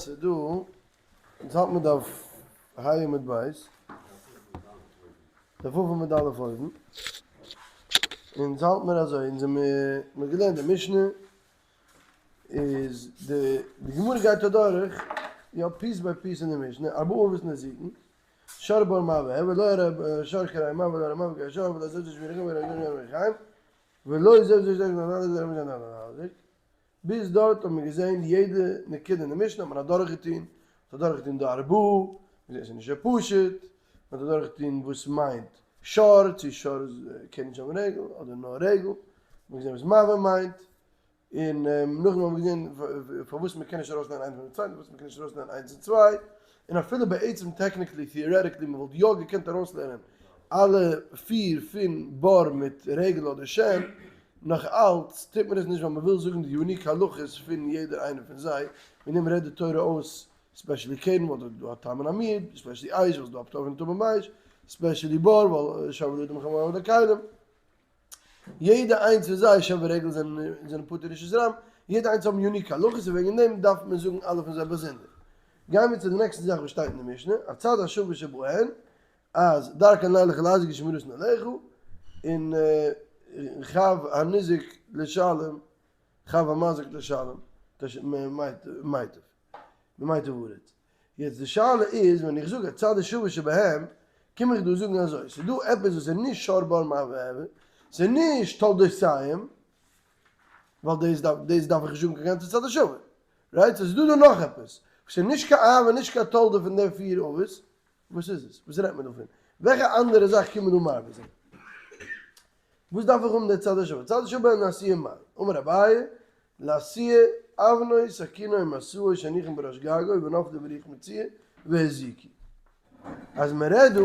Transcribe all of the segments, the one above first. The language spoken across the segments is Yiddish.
ס'דא, אונז האלט מיר דף ה' עמוד ב', דף ו' עמוד א' אויבן, אונז האלט מיר אזוי, אונז האמיר מיר געלערנט די משנה, איז די די גמרא גייט אדורך, יא piece by piece אין די משנה, ארבעה אבות נזיקין, שור בור מה והבער, ולא הרי שור כרי מה ולא הרי מה וכרי שור ולא זב זב שבירחים ולא זב זב שבירחים, ולא זב זב זב זב זב זב ביז דארט האט מען געזען יעדע נקודה אין די משנה האט מען אדורכגעטון, מען האט אדורכגעטון די ארבעה, מ'זעט ס'איז נישט אזוי פשוט, מען האט אדורכגעטון וואס מיינט שור, צו שור איז קען נישט האבן רגל אדער נאר רגל, מען האט געזען וואס מבעה מיינט, און נאכדעם האט מען געזען פארוואס מען קען נישט ארויסלערנען איינס פון די צווייטע, פארוואס מען קען נישט ארויסלערנען איינס און צוויי, און אפילו בעצם technically theoretically מען וואלט יא געקענט ארויסלערנען אלע פיר פון בור מיט רגל אדער שן, נאך אלץ טוט מען עס נישט ווייל מען וויל זאגן די unique הלכות פון יעדער איינער פון זיי, מיט דעם רעדט די תורה אויס specially קרן ווייל דארט איז דא א תם און א מועד, specially אש ווייל ס'איז דא א פטור פון טומאה באש, specially בור ווייל שור ולא ידם חמור אדער כלים. יעדע איינס פון זיי שן ורגל זענען זענען פטור רשות הרבים, יעדע איינס האבן unique הלכות און וועגן דעם דארף מען זאגן אלע פון זיי באזונדער. גייען מיר צו די נעקסטע זאך וואס שטייט אין די משנה, הצד השווה שבהן, אז דרכן לילך להזיק ושמירתן עליך, און חב הניזק לשלם, חב המזיק לשלם, ממיטב, ממיטב הארץ. יעצט די שאלה איז, ווען איך זאג הצד השווה שבהם, קום איך דא זאגן אזוי, ס'איז דא עפעס וואס איז נישט שור בור מה והבער, ס'איז נישט תולדותיהם, ווייל דאס דארף דאס דארף איך נישט זאגן קיין גאנצע צד השווה, right? so ס'איז דא דא נאך עפעס, וואס איז נישט קיין אב און נישט קיין תולדה פון די פיר אבות, וואס איז עס? וואס רעדט מען דא פון? וועלכע אנדערע זאך קומט מען דא מרבה זיין? וואס דארף איך האבן די צד השווה? צד השווה לאתויי מאי? אמר אביי, לאתויי אבנו סכינו משאו שהניחן בראש גגו ונפלו ברוח מצויה והזיקו. אז מען רעדט דא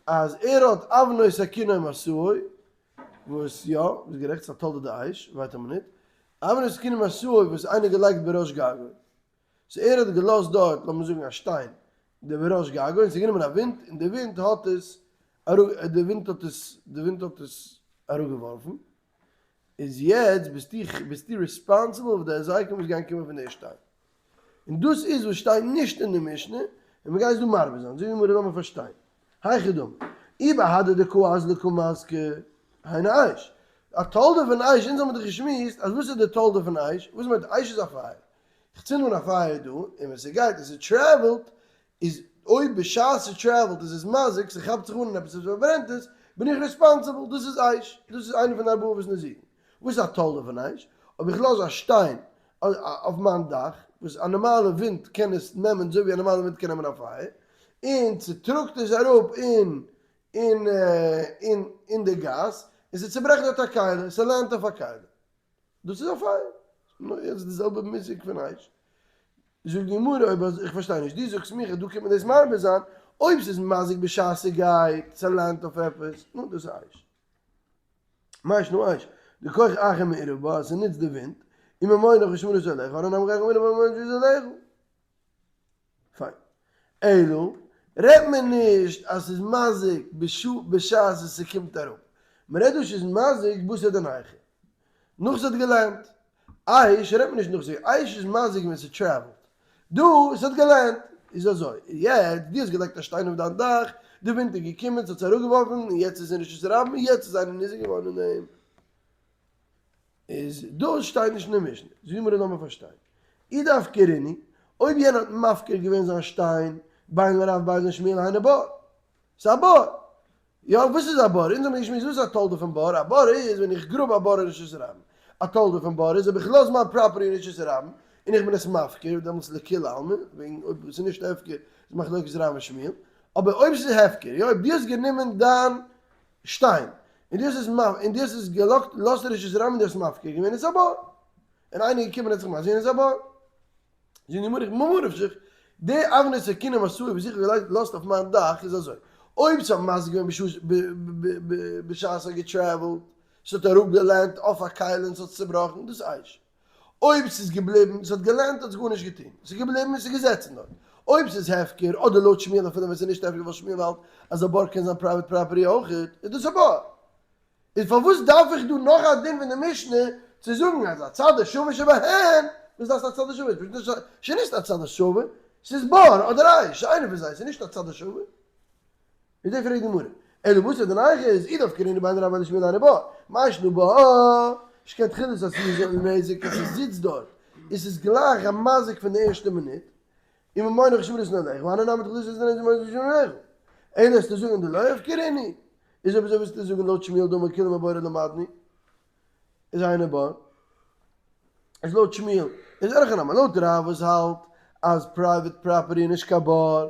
אז ער האט אבנו סכינו משאו, וואס יא, ביסט גערעכט ס'איז א תולדה דאש, ווארט א מינוט, אבנו סכינו משאו וואס איינער געלייגט בראש גגו, so ער האט געלאזט דארט לאמיר זאגן א שטיין די בראש גגו און ס'איז גענומען א ווינט און די ווינט האט עס די ווינט האט עס די ווינט האט עס אראפגעווארפן איז יעצט ביסטו ביסטו responsible אויף די היזקים וואס גייען קומען פון די שטיין און דאס איז וואס שטייט נישט אין די משנה און מ'גייט עס דא מרבה זיין זאג די גמרא לאמיר פארשטיין היכי דמי אי בהדי דקא אזלא קא מזקי היינו אש א תולדה פון אש אונז האבן דאך געשמועסט אז וואס איז די תולדה פון אש וואס מיינט אש איז א פייער איך צינד אן א פייער דא, און ווען ס'גייט און ס'טרעוולט, איז אויב בשעת ס'טרעוולט איז עס מזיק, ס'כאפט זיך אן אין עפעס און ס'פארברענט עס, בין איך responsible, דאס איז אש, דאס איז איינע פון די ארבעה אבות נזיקין. וואס איז א תולדה פון אש? אויב איך לאז א שטיין אויף מיין דאך, וואס א נארמאלע ווינט קען עס נעמען אזוי ווי א נארמאלע ווינט קען נעמען א פייער, און ס'טראגט עס אראפ אין אין אין די גאס, און ס'צוברעכט דארט א כלי, ס'לאנדט אויף א כלי. דאס איז א פייער. נו, יעצט די זעלבע מושג פון אש. זאגט די גמרא, אויב אזוי, איך פארשטיי נישט, דו זאגסט מיך אז דא קומט מען דאס מרבה זיין, אויב ס'איז מזיק בשעת ס'גייט, ס'לאנדט אויף עפעס, נו, דאס איז אש. מאי שנא אש? דכח אחר מעורב בה, אז ס'נוצט די ווינט, וממונך ושמירתו עליך, הרי נמי כח מעורב בה וממונך ושמירתו עליך. פיין. אלא, רעדט מען נישט אז ס'איז מזיק בשעת וואס ס'קומט אראפ. מ'רעדט דא ס'איז מזיק בתר דנייחא. נאך ס'האט געלענדט. אש רעדט מען נישט נאך ס'איז אש איז מזיק ווען ס'טרעוולט. דא ס'האט געלענדט. איז אזוי. יעצט, דו האסט געלייגט א שטיין אויף דיין דאך, די ווינט איז געקומען, ס'האט עס אראפגעווארפן, און יעצט איז אין רשות הרבים, און יעצט איז איינער ניזוק געווארן אין דעם. איז דאס שטייט נישט אין די משנה. זאגט די גמרא לאמיר פארשטיין. אי דאפקרינהו, אויב יענער האט מפקיר געווען זיין שטיין, בין לרב בין לשמואל היינו בור. ס'איז א בור. יא, וואס איז א בור? אונז האבן געשמועסט וואס איז א תולדה פון בור? א בור איז ווען איך גראב א בור אין רשות הרבים. א תולדה פון בור איז אויב איך לאז מיין property אין רשות הרבים, און איך בין עס מפקיר, דעמאלטס לכולי עלמא, וועגן אויב ס'איז נישט הפקר איז מחלוקת רב און שמואל. אבער אויב ס'איז הפקר, יא, אויב דו האסט גענומען דיין שטיין, און דו האסט עס מפ און דו האסט עס געלאקט לאזט רשות הרבים און דו האסט מפקיר געווען איז א בור. און איינער געקומען האט זיך מזיק געווען איז א בור. זאגט די גמרא ממה נפשך, די אבני סכינו משאו וואס איך האב געלייגט לאזט אויף מיין דאך איז אזוי, אויב ס'האט מזיק געווען בשעת ס'האט געטרעוולט, ס'האט אראפגעלענדט אויף א כלי און ס'האט עס צובראכן, דאס איז אש. אויב ס'איז געבליבן, ס'האט געלענדט האט עס גארנישט געטון, ס'איז געבליבן און ס'איז געזעצן דארט. אויב ס'איז הפקר, אדער לויט שמואל אפילו ווען ס'איז נישט הפקר ווייל שמואל האלט אז א בור קען זיין private property אויך, איז דאס א בור. איז פארוואס דארף איך דא נאך א דין פון די משנה צו זאגן אז הצד השווה שבהן וואס דארפסטו א צד השווה? ס'איז נישט א צד השווה, ס'איז בור אדער אש, איינע פון זיי, ס'איז נישט א צד השווה. איז דער פרעגט די גמרא, אלא וואס איז די נייחא איז אי דאפקרינהו בין רב ולשמואל היינו בור, מאי שנא בור, שכן תחילת עשי' איז נזק אז ס'זיצט דארט און ס'איז גלייך א מזיק פון די ערשטע מינוט, און ממונך שמרית נעליך ואנא נמי תחילת עשי' איז נזק ממונך שמרית נעליך, אלא וועסטו זאגן דלא הפקרינהו, איז אויב אזוי וועסטו זאגן לויט שמואל דאמר כולהו מבורות למדנו, איז היינו בור. איז לויט שמואל איז אין הכי נמי לויט רב וואס האלט אז private property איז נישט קיין בור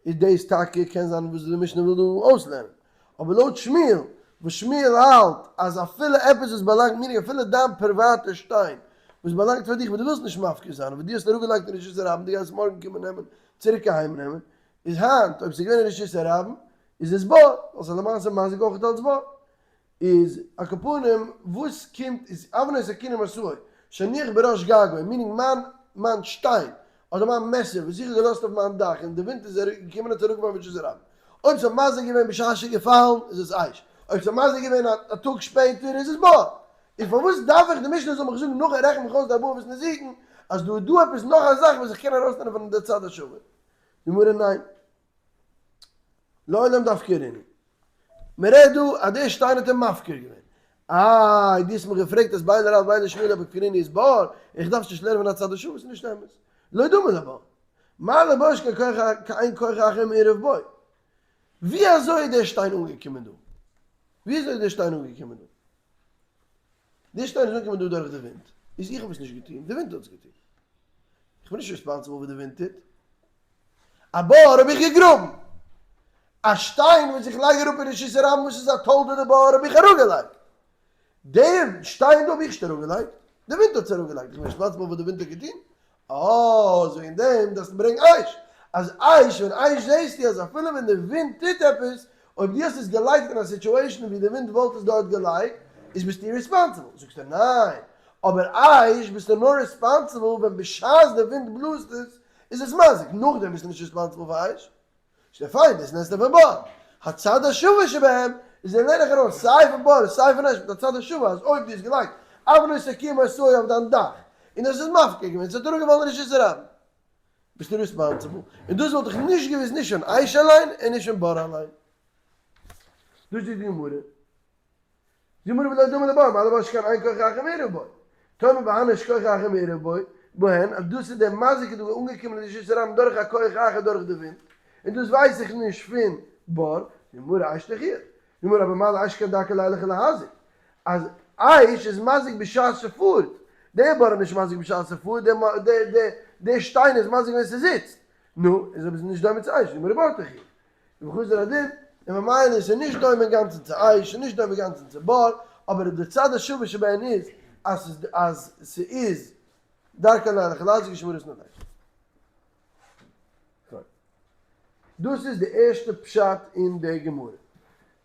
איז דאס טאקע קען זיין וואס די משנה וויל דא אויסלערנען אבער לויט שמואל וואס שמואל האלט אז אפילו עפעס וואס באלאנגט מיר אפילו דיין פריוואטע שטיין וואס באלאנגט פאר דיך וואס דו ווילסט נישט מפקיר זיין אבער דו האסט אראפגעלייגט אין רשות הרבים דו גייסט מארגן קומען נעמען צוריק אהיים נעמען איז היינט אויב ס'איז געווען אין רשות הרבים איז עס בור ווייל ס'איז למעשה מזיק אויך אלס בור. איז על כל פנים וואס קומט איז אבנו סכינו משאו שהניח בראש גגו meaning מיין מיין שטיין אדער מיין מעסער וואס איך האב געלאזט אויף מיין דאך און די ווינט איז געקומען האט עס אראפגעווארפן רשות הרבים אויב ס'האט מזיק געווען בשעת ס'איז געפאלן איז עס אש אויב ס'האט מזיק געווען א טאג שפעטער איז עס בור איז פארוואס דארף איך די משנה זאל מיך זאגן נאך ער רעכנט מיך אויס די ארבעה אבות נזיקין אז דא איז דא עפעס נאך א זאך וואס איך קען ארויסנעמען פון די צד השווה די גמרא ניין לעולם דווקא רינ. מען רעדט דא אז דער שטיין האט אים מפקיר געווען. איי, דו האסט מיך געפרעגט אז בין לרב ובין לשמואל הפקרינהו איז בור, איך דארף נישט לערנען פון א צד השווה, ס'איז נישט אמת. לא דומה לבור. מה לבור שכן כח אין כח אחר מעורב בו. ווי אזוי איז דער שטיין אנגעקומען דא? ווי אזוי איז דער שטיין אנגעקומען דא? דער שטיין איז אנגעקומען דא דורך די ווינט. איז איך האב עס נישט געטון, די ווינט האט עס געטון. איך בין נישט responsible וואס די ווינט טוט. א בור האב איך געגראבן. א שטיין וואס איך לייג אראפ אין רשות הרבים וואס איז א תולדה די בור האב איך אראפגעלייגט. די שטיין דא האב איך נישט אראפגעלייגט, די ווינט האט עס אראפגעלייגט, איך בין responsible וואס די ווינט האט געטון? אה, איז וועגן דעם דארפסטו ברענגן אש. אז אש, ווען אש זעסטו אז אפילו ווען די ווינט טוט עפעס, אויב דו האסט עס געלייגט אין א situation ווי די ווינט וואלט עס דארט געלייגט, איז ביסטו responsible. זאגסטו ניין, אבער אש ביסטו נאר responsible ווען בשעת די ווינט בלאזט עס, איז עס מזיק, נאכדעם ביסטו נישט responsible פאר אש. שטיין, דאס נענסטו פון בור. הצד השווה שבהם איז ער לערן איך ארויס סיי פון בור און סיי פון אש מיט א צד השווה אז אויב דו האסט געלייגט אבנו סכינו משאו אויף דיין דאך און דאס איז מפקיר געווען ס'האט אראפגעפאלן רשות הרבים ביסטו responsible און דאס וואלט איך נישט געוואוסט נישט פון אש אליין און נישט פון בור אליין. דאס זאגט די גמרא. די גמרא ולא דומה לבור, מה לבור שכן אין כח אחר מעורב בו. תאמר בהן יש כח אחר מעורב בו, בהן, אז דאס איז דער מזיק איז דא אנגעקומען אין רשות הרבים דורך א כח אחר דורך די ווינט, און דאס ווייס איך נישט פון בור, די גמרא אש תוכיח, די גמרא אבער מה לאש כן דרכו לילך ולהזיק, אז אש איז מזיק בשעת ס'פארט, דער בור איז נישט מזיק בשעת ס'פארט, דער שטיין איז מזיק ווען ס'זיצט, נו, איז אויב איז נישט דומה צו אש, די גמרא בור תוכיח. ובחוזר הדין, און ממילא איז ער נישט דומה אינגאנצן צו אש, און נישט דומה אינגאנצן צו בור, אבער די צד השווה שבהן איז אז אז ס'איז דרכו לילך ולהזיק ושמירת נפש. דאס איז די ערשטע פשט אין די גמרא.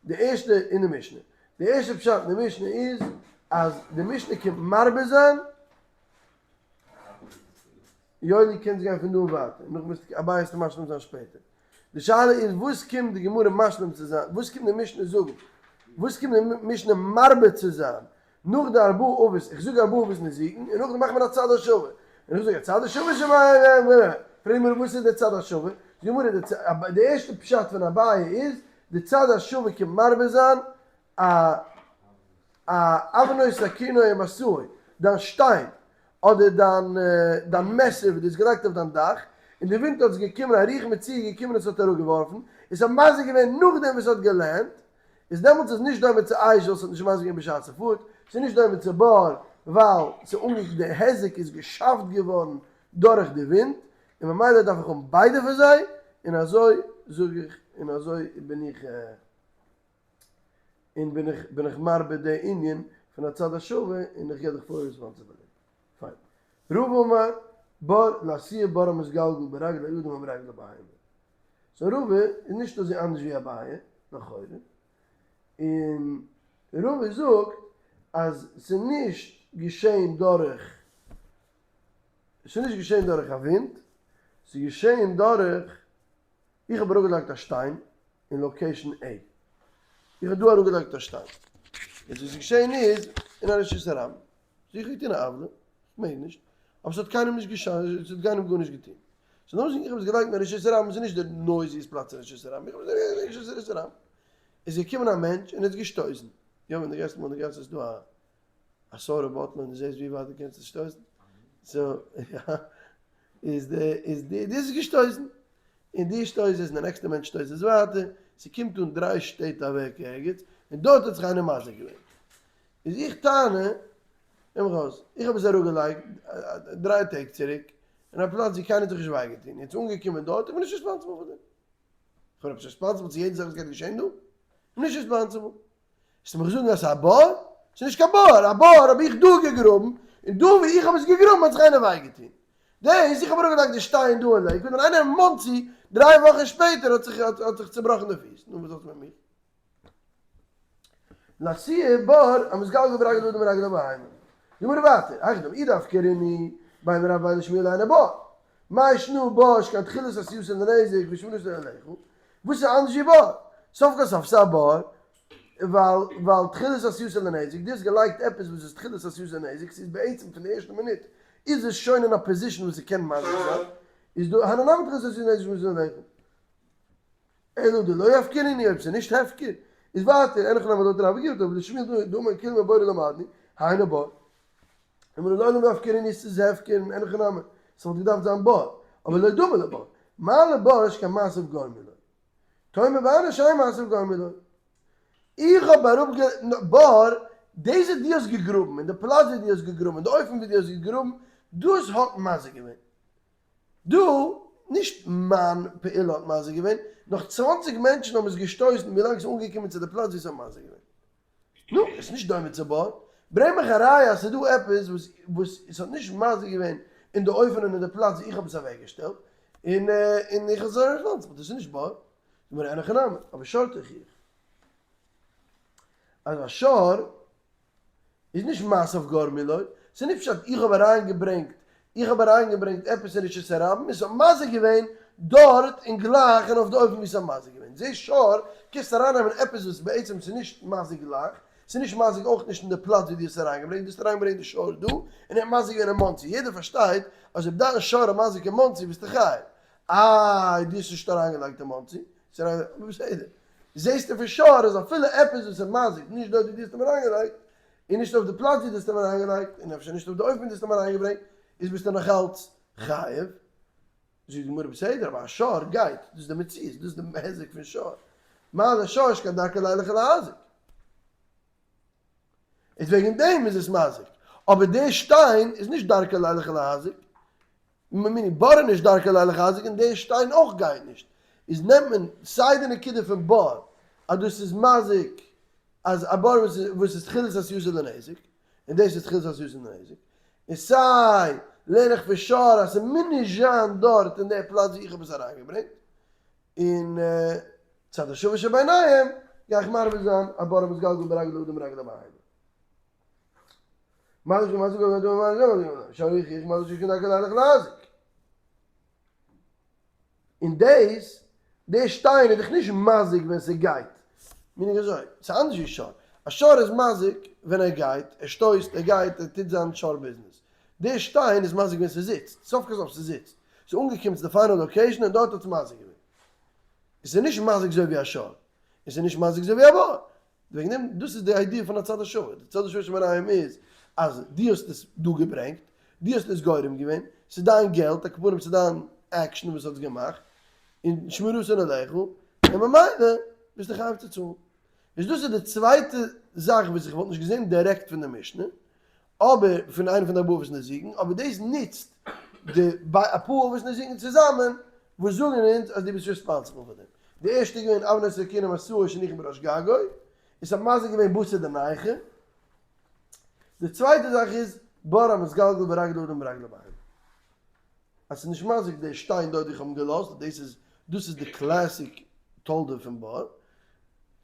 די ערשטע אין די משנה. די ערשטע פשט אין די משנה איז אז די משנה קומט מרבה זיין יואלי קענסט גיין פון דא און ווייטער, נאכדעם וועסטו אביי וועסטו משלים זיין שפעטער. די שאלה איז וואס קומט די גמרא משלים צו זיין, וואס קומט די משנה זאגן, וואס קומט די משנה מרבה צו זיין, נאך די ארבעה אבות, איך זאג ארבעה אבות נזיקין, און נאכדעם מאכט מען א צד השווה, און איך זאג א צד השווה ש פרעגט מיר וואס איז די צד השווה, זאגט די גמרא די ערשטע פשט פון אביי איז, די צד השווה קומט מרבה זיין א א אבנו סכינו ומשאו, דיין שטיין אדער דיין דיין מעסער וואס דו האסט געלייגט אויף דיין דאך, און די ווינט האט עס געקומען, א רוח מצויה איז געקומען און עס האט אראפגעווארפן, און ס'האט מזיק געווען נאכדעם וואס ס'האט געלענדט, איז דעמאלטס איז נישט דומה צו אש ווייל ס'האט נישט מזיק געווען בשעת ס'פארט, ס'איז נישט דומה צו בור ווייל ס'אנגע די היזק איז געשאפט געווארן דורך די ווינט, און ממילא דארף איך האבן ביידע פון זיי, און אזוי זאג איך און אזוי בין איך. און בין איך בין איך מרבה די ענין פון הצד השווה און איך גיב דיך פול responsibility. פיין. רבא אמר בור לאתויי בור המתגלגל ברגלי אדם או ברגלי בהמה. so רבא איז נישט אזוי אנדערש ווי אביי, לכאורה. און רבא זאגט אז ס'איז נישט געשען דורך ס'איז נישט געשען דורך א ווינט, ס'איז געשען דורך איך האב אראפגעלייגט א שטיין אין location A. איך האב דא אראפגעלייגט א שטיין. יעצט וואס איז געשען איז, אין א רשות הרבים. זיך געטון א עוולה, איך מעג נישט. אבער ס'האט קיינעם נישט געשאדט, ס'האט קיינעם גארנישט געטון. סאו נאר זאגן איך האב עס געלייגט אין רשות הרבים, ס'איז נישט די noisiest פלאץ אין רשות הרבים, איך האב עס געלייגט אין רשות הרבים. איז געקומען א מענטש און ער האט געשטויסן. יא ווען דו גייסט אמאל אין די גאס איז דא א א soda bottle און דו זעסט ווי ווייט דו קענסט עס שטויסן. so יא איז די איז די דאס איז געשטויסן. און דו שטויסט עס און די נעקסטע מענטש שטויסט עס ווייטער. ס'קומט אן דריי שטעט אוועק ערגעץ און דארט האט זיך איינער מזיק געווען. איז איך טענה, הער מיך אויס, איך האב עס אראפגעלייגט דריי טעג צוריק אין א פלאץ ווי קיינער האט זיך נישט וויי געטון, יעצט אנגעקומען דארט, איך בין נישט responsible פאר דעם. איך בין עפעס responsible צו יעדע זאך וואס גייט געשען דא? איך בין נישט responsible. וועסטו מיך זאגן אז ס'איז א בור? ס'איז נישט קיין בור, א בור האב איך דא געגראבן, און דא ווי איך האב עס געגראבן האט זיך איינער וויי געטון. דאס, איך האב אראפגעלייגט די שטיין דא אין לעיקוואד, און איינער אין מאנסי דריי וואכן שפעטער האט זיך האט זיך צובראכן די פיס. נו וואס האסטו מיט מיר? לאתויי בור המתגלגל ברגלי אדם ורגלי בהמה. די גמרא ווייטער, היכי דמי אי דאפקרינהו בין לרב בין לשמואל היינו בור. מאי שנא בור שכן תחילת עשייתו לנזק ושמירתו עליך, וואס איז אנדערש ווי בור? סוף כל סוף ס'איז א בור, ווייל ווייל תחילת עשייתו לנזק, דו האסט געלייגט עפעס וואס איז תחילת עשייתו לנזק, ס'איז בעצם פון די ערשטע מינוט איז עס שוין אין א position וואס ס'קען מזיק זיין, איז דא הני נמי תחילת עשייתו לנזק ושמירתו עליך. אלא דלא הפקרינהו אויב ס'איז נישט הפקר, איז ווייטער אין הכי נמי לויט רב גירתא ולשמואל דאמר כולהו מבורות למדנו, היינו בור. אמר לעולם דהפקרינהו ס'איז הפקר און אין הכי נמי, ס'וואלט געדארפט זיין בור, אבער לא דמי לבור, מה לבור שכן מעשיו גרמו לו. תאמר בהמה שאין מעשיו גרמו לו. איך האב אראפ גע בור, דאס וואס דו האסט געגראבן, און די פלאץ ווי דו האסט געגראבן, און די אופן ווי דו האסט געגראבן, דאס האט מזיק געווען. דא, נישט מיין פעולה האט מזיק געווען, נאך 20 מענטשן האבן עס געשטויסן ווילאנג ס'איז אנגעקומען צו די פלאץ ווי ס'האט מזיק געווען. נו, עס איז נישט דומה צו בור. ברענג מיך א ראיה אז ס'איז דא עפעס וואס וואס עס האט נישט מזיק געווען אין די אופן און אין די פלאץ ווי איך האב עס אוועקגעשטעלט, און און איך זאל זיין responsible. דאס איז נישט בור. גמרא אין הכי נמי, אבער שור תוכיח. אז א שור איז נישט מעשיו גרמו לו, ס'איז נישט פשט איך האב אריינגעברענגט, איך האב אריינגעברענגט עפעס אין רשות הרבים און ס'האט מזיק געווען דארט און גלייך און אויף די אופן ווי ס'האט מזיק געווען. זע שור, קענסט ארייננעמען עפעס וואס בעצם ס'איז נישט מזיק גלייך, ס'איז נישט מזיק אויך נישט אין די פלאץ ווי דו האסט אריינגעברענגט, דו האסט אריינגעברענגט די שור דא און ער האט מזיק געווען אין מאנסי, יעדער פארשטייט אז אויב דיין שור איז מזיק אין מאנסי ביסטו חייב, איי דו האסט נישט אריינגעלייגט אין מאנסי, בסדר. זעסטו פון שור אז אפילו עפעס וואס איז מזיק נישט דארט ווי דו האסט אים אריינגעלייגט, און נישט אויף די פלאץ ווי דו האסט אים אריינגעלייגט, און אפשר נישט אויף די אופן ווי דו האסט אים אריינגעברענגט, איז ביסטו נאכאלץ חייב. זאגט די גמרא בסדר, אבער א שור גייט, דאס איז די מציאות, דאס איז די היזק פון שור. מה לשור שכן דרכו לילך ולהזיק. איז וועגן דעם איז עס מזיק. אבער די שטיין איז נישט דרכו לילך ולהזיק. מיני בור איז נישט דרכו לילך ולהזיק און די שטיין אויך גייט נישט, איז נעמט מען סיי די נקודה פון בור אז דאס איז מזיק אז א בור וואס איז תחילת עשייתו לנזק און דאס איז תחילת עשייתו לנזק, און סיי לערן איך פון שור אז ס'מוז נישט זיין דארט אין די פלאץ ווי איך האב עס אריינגעברענגט, און צד השווה שביניהם גיי איך מרבה זיין א בור המתגלגל ברגלי אדם ורגלי בהמה. מה זה מה זה מה זה מה זה שור יוכיח מה זה שכן דרכו לילך ולהזיק. און דאס, די שטיין איז דאך נישט מזיק ווען ס'גייט. מיין איך אזוי, ס'איז אנדערש ווי שור. א שור איז מזיק ווען ער גייט, ער שטויסט, ער גייט, ער טוט זיין שור ביזנעס. די שטיין איז מזיק ווען ס'זיצט, סוף כל סוף ס'זיצט. ס'איז אנגעקומען צו די final location און דארט האט עס מזיק געווען. עס איז נישט מזיק אזוי ווי א שור. עס איז נישט מזיק אזוי ווי א בור. וועגן דעם, דאס איז די idea פון הצד השווה, די צד השווה שביניהם איז אז דו האסט עס דא געברענגט, דו האסט עס גורם געווען, ס'איז דיין געלט, על כל פנים ס'איז דיין action וואס האט עס געמאכט, און שמירתן עליך, און ממילא ביסטו חייב צו צאלן. איז דאס איז די צווייטע זאך וואס איך וואלט נישט געזען דירעקט פון די משנה, אבער פון איינע פון די ארבעה אבות נזיקין, אבער דאס נוצט די אפאר אבות נזיקין צוזאמען וואס זאגן אונז אז דו ביסט responsible פאר דעם. די ערשטע איז געווען אבני סכין ומשאו שהניחן בראש גגו, און ס'האט מזיק געווען בתר דנייחא. די צווייטע זאך איז בור המתגלגל ברגלי אדם ברגלי בהמה. אז ס'איז נישט מזיק די שטיין דארט ווי איך האב אים געלאזט, דאס איז דאס איז די classic תולדה פון בור,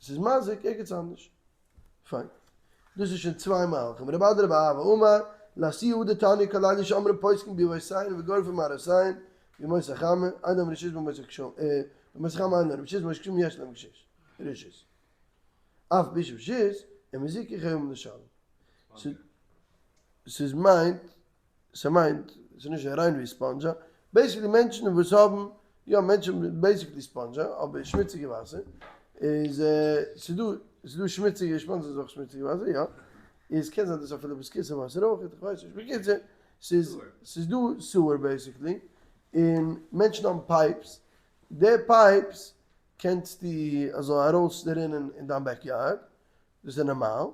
ס'איז מזיק ערגעץ אנדערש. פיין. דאס איז שוין צוויי מהלכים. רב אדא רב אהבה אמר, לאתויי הא דתניא כל אלו שאומרים פוסקין ביבותיהן וגורפין מערותיהן בימות החמה, אין להם רשות בימות הגשמים, בימות החמה אין להם רשות, בימות הגשמים יש להם רשות. אף על פי שברשות, אם הזיקו חייבים לשלם. ס'איז מיינט, ס'מיינט. ס'איז נישט ריין ווי ספאנדזשע, basically מענטשן וואס האבן, יא מענטשן basically ספאנדזשע, אבער שמוציגע וואסער, איז ס'איז דא, ס'איז דא שמוציגע, ספאנדזשע איז אויך שמוציגע וואסער, יא, איז קען זיין דאס אפילו בית הכסא וואסער אויך, איך ווייס נישט, בקיצור, ס'איז, ס'איז דא sewer basically, און מענטשן האבן pipes, די pipes קענסטו אזוי ארויס רינען אין דיין backyard, דאס איז נארמאל,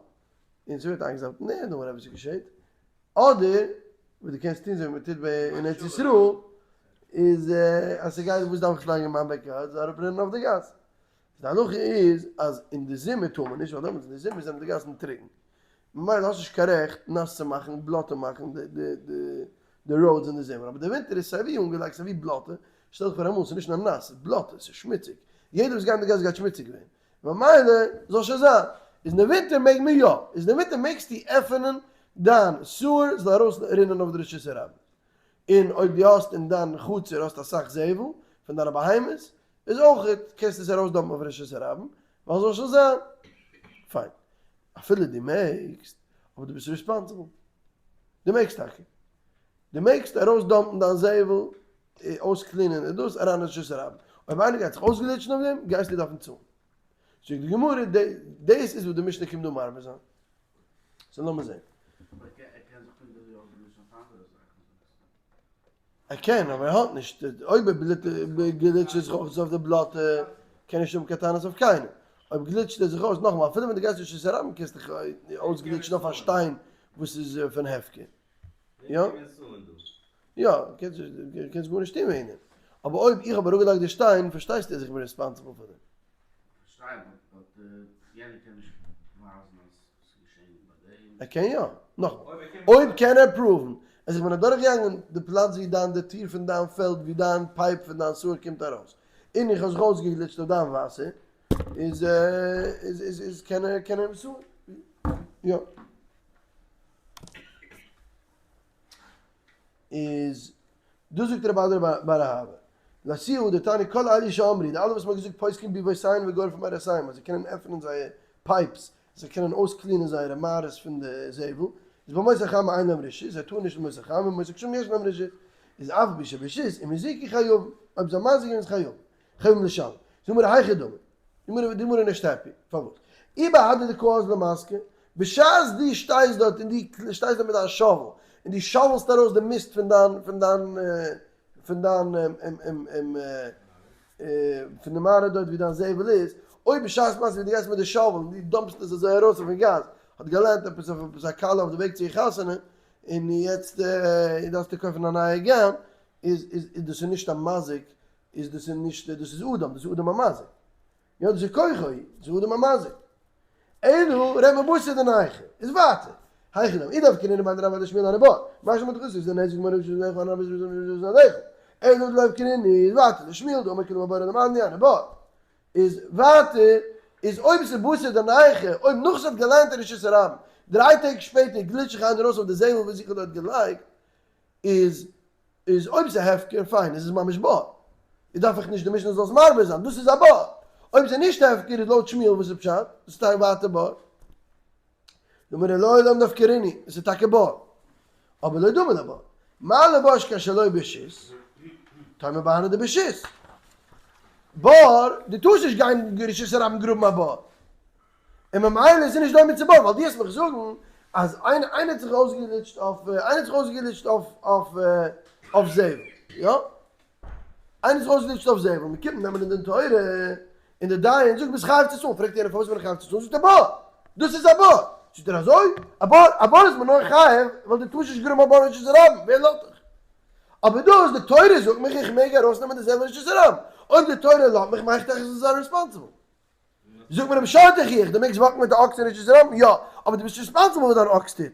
און ס'ווערט איינגעזאפט אין ערד און whatever ס'געשעט, אדער וואס דו קענסט טון אזוי ווי מ'טוט ביי אין ארץ ישראל, איז אז ס'גייט וואס דארף איך לייגן אין מיין backyard, זאל אראפרינען אויף די גאס. די הלכה איז אז אין די זומער טאר מען נישט, ווייל דעמאלטס אין די זומער זענען די גאסן טרוקן, ממילא האסט נישט קיין רעכט נאס צו מאכן, בלאטע מאכן די roads אין די זומער, אבער די ווינטער איז סייווי אנגעלייגט סייווי בלאטע, שטעל דיך פאר אמאל ס'איז נישט נאר נאס, ס'איז בלאטע, ס'איז שמוציג, יעדער וואס גייט אין די גאס גייט שמוציג ווערן, ממילא זאל שוין זיין, איז אין די ווינטער מעג מען יא, איז אין די ווינטער מעגסטו עפענען דיין sewer זאל ארויס רינען אויף די רשות הרבים, און אויב דו האסט אין דיין חצר האסט אסאך זבל פון דיינע בהמות, איז אויך קענסטו עס ארויס dump ן אויף רשות הרבים, ווייל זאל שוין זיין. פיין. אפילו דו מעגסט, אבער דו ביסט responsible. דו מעגסט טאקע. דו מעגסט ארויס dump ן דיין זבל, אויס clean ען און דאס אריין אין רשות הרבים. אויב איינער גייט זיך אויסגליטשן אויף דעם, גייסטו דארפן צאלן. זאגט די גמרא, דאס איז וואס די משנה קומט דא מרבה זיין. so לאמיר זען. אבער ער קען זיך פונקט אזוי אויסגליטשן אויף אנדערע זאכן זאגסטו. ער קען אבער ער האט נישט, אויב ער גליטשט זיך אויס אויף די בלאטע קען ער נישט האבן קיין טענות אויף קיינעם, אויב גליטשט ער זיך אויס, נאכאמאל אפילו ווען דו גייסט נישט צו רבים קענסטו דיך אויסגליטשן אויף א שטיין וואס איז פון הפקר, יא? יא, קענסט גארנישט טון וועגן דעם, אבער אויב איך האב אראפגעלייגט די שטיין פארשטייסטו אז איך בין responsible פאר דעם. פארשטיי but יענער קען נישט ווייזן אז ער קען יא. נאכאמאל. אויב קען ער prove ן אז איך בין אדורכגעגאנגען די פלאץ ווי דיין די טיר פון דיין פעלד ווי דיין pipe פון דיין sewer קומט ארויס און איך האב זיך אויסגעגליטשט אויף דיין וואסער איז איז איז קען ער קען ער אים sue ען. יא. איז דאס זאגט רב אדא בר אהבה לאתויי דתניא כל אלו שאמרו די אלע וואס מ'האט געזאגט פותחין ביבותיהן וגורפין מערותיהן אז זיי קענען עפענען זייער pipes זיי קענען אויס clean ען זייערע מערות פון די זבל, איז בימות החמה אין להם רשות, זיי טארן נישט בימות החמה, בימות הגשמים יש להם רשות, איז אף על פי שברשות, אם הזיקו חייבים, אויב זיי מזיק זענען זיי חייבים, חייבים לשלם, זאג מיר היכי דמי, די גמרא איז נישט happy, פארוואס? אי בהדי דקא אזלי מסקי, בשעת דו שטייסט דארט און דו שטייסט דארט מיט דיין shovel, און דו shovel סט ארויס די מיסט פון דיין פון דיין פון דיין פון די מערה דארט ווי דיין זבל איז, אויב בשעת מעשה ווי דו גייסט מיט די shovel און דו dump סט עס אזוי ארויס אויפן גאס, האט גע land ט עפעס אויף עפעס א כלה אויף די וועג צו איר חתונה, און יעצט דארפסטו קויפן א נייע gown, איז איז דאס איז נישט א מזיק, איז דאס איז נישט, דאס איז אדם, דאס איז אדם המזיק. יא דאס איז כוחו, דאס איז אדם המזיק. אלא רעדט מען בתר דנייחי, איז ווייטער. היכי דמי, אי דווקא נראה ביי רב אדער שמואל הרי בור. משמע דחסיד איז דער נזק גמור און שמואל זכר רבי זכר. אלא דלא קרינא איז ווייטער, דער שמואל דאמר כלום הבור למדני הרי בור. איז ווייטער, איז אויב ס'איז בתר דנייחי, אויב נאך ס'האט גע land ט אין רשות הרבים, דריי טעג שפעטער גליטש איך איינער ארויס אויף די זבל וואס איך האב דארט געלייגט, איז איז אויב ס'איז הפקר פיין איז עס ממש בור איז דארף איך נישט די משנה זאל עס מרבה זיין דאס איז א בור אויב ס'איז נישט הפקר איז לויט שמואל וואס איז פשט דאס איז טאקע ווייטער בור דאמר לעולם דהפקרינהו עס איז טאקע בור אבער לא דמי לבור מה לבור שכן שלא ברשות תאמר בהני דברשות בור דו טארסט נישט גיין רשות הרבים גראבן א בור און ממילא איז נישט דומה צו בור, ווייל דו האסט מיך זאגן אז איינער איינער האט זיך אויסגעגליטשט אויף איינער האט זיך אויסגעגליטשט אויף אויף אויף זבל, יא? איינער האט זיך אויסגעגליטשט אויף זבל, מען קומט נעמען אין דין תורה, און דער דיין זאגט ביסט חייב צו צאלן, פרעגט יענער פארוואס בין איך חייב צו צאלן, זאגט ער בור, דאס איז א בור, זאגט ער אזוי? א בור? א בור איז מען נאר חייב ווייל דו טארסט נישט גראבן א בור אין רשות הרבים, ווער לאזט דיך? אבער דאס די תורה זאגט מיך איך מעג ארויסנעמען די זבל אין רשות הרבים, אויב די תורה לאזט מיך מאך איך דיך זיין responsible. זאגט מען אים שור תוכיח, דו מעגסט walk ן מיט די אקס אין רשות הרבים, יא, אבער דו ביסט responsible וואס דיין אקס טוט.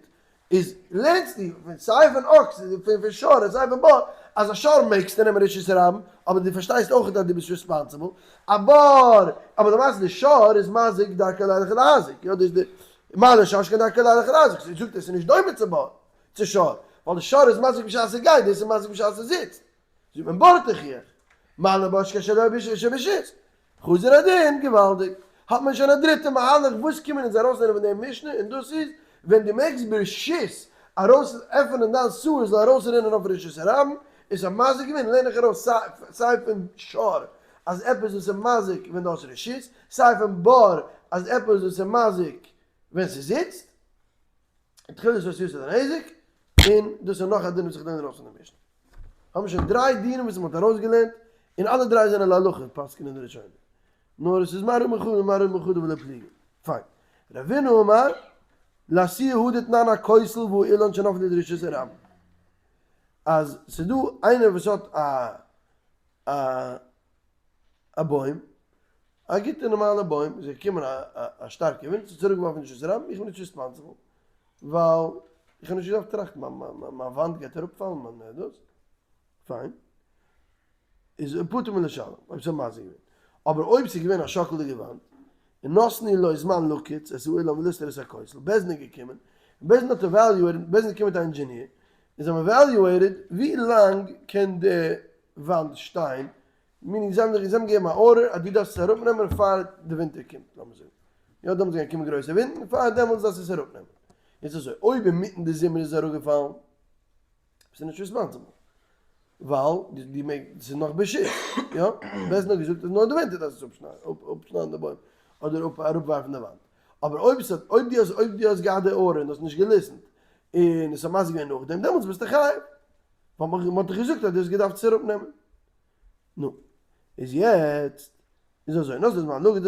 איז לערנסטו פון סיי פון אקס, פון שור און סיי פון בור, אז א שור מעגסטו נעמען רשות הרבים, אבער דו פארשטייסט אויך אז דו ביסט responsible, א בור, אבער למעשה די שור איז מזיק דרכו לילך ולהזיק, יא דאס איז די, מה לשור שכן דרכו לילך ולהזיק, זאגט ער ס'איז נישט דומה צו בור, צו שור, ווייל די שור איז מזיק בשעת ס'גייט, דאס איז מזיק בשעת ס'זיצט. זאגט מען בור תוכיח, מה לבור שכן שלא ברשות, חזר הדין, געוואלדיג! האט מען שוין א דריטע מהלך וואס קומען אונז ארויסלערנען פון דעם משנה, און דאס איז, ווען דו מעגסט ברשות ארויס עפענען דיין sewer זאל ארויסרינען אויף רשות הרבים, איז א מזיק געווען, לערן איך ארויס סיי פון שור אז עפעס וואס איז מזיק ווען דו האסט רשות, סיי פון בור אז עפעס וואס איז מזיק ווען ס'זיצט, תחילת עשייתו לנזק, און דאס איז נאך א דין וואס איך לערן ארויס פון די משנה. האבן שוין דריי דינים וואס מ'האט ארויסגעלערנט, און אלע דריי זענען להלכה, פסק'נען די ראשונים. נאר עס איז מראה מחדא ומראה מחדא ולא פליגי. פיין. רבינא אמר, לאתויי הא דתנן הכותל והאילן שנפלו לרשות הרבים. אז ס'איז דא איינער וואס האט א א א בוים, א גוטע נארמאלע בוים, איז געקומען א א שטארקע ווינט, ס'האט אראפגעווארפן אין רשות הרבים, איך בין נישט responsible, ווייל איך האב נישט געדארפט טראכטן, מיין מיין וואנט גייט אראפפאלן, מיין דאס, פיין. איז פטור מלשלם, אויב ס'האט מזיק געווען. אבער אויב ס'איז געווען א שאקלדיגע וואנט, און נתנו לו זמן לקיץ את האילן ולסתור את הכותל, בית דין איז געקומען, און בית דין האט evaluated, בית דין איז געקומען מיט א אינדזשעניר, און זיי האבן evaluated ווי לאנג קען די וואנט שטיין, meaning זיי האבן זיי האבן געגעבן א order אז דו דארפסט עס אראפנעמען פאר די ווינטער קומט, לאמיר זאגן, יא דעמאלטס גייען קומען גרויסע ווינטן, פאר דעמאלטס דארפסטו עס אראפנעמען. יעצט אזוי, אויב אינמיטן די זומער איז עס אראפגעפאלן, ביסטו נישט responsible, ווייל די מעג, ס'איז נאך ברשות, יא? בית דין האט געזאגט אז נאר די ווינטער דארפסטו עס אפשניידן די בוים, אדער אראפווארפן די וואנט. אבער אויב ס'האט, אויב דו האסט, אויב דו האסט געהאט די order און האסט נישט גע listen ט, און עס האט מזיק געווען נאכדעם, דעמאלטס ביסטו חייב. ווייל מ'האט דיך געזאגט אז דו האסט געדארפט עס אראפנעמען. נו, איז יעצט, איז אזוי, נאך זמן נאך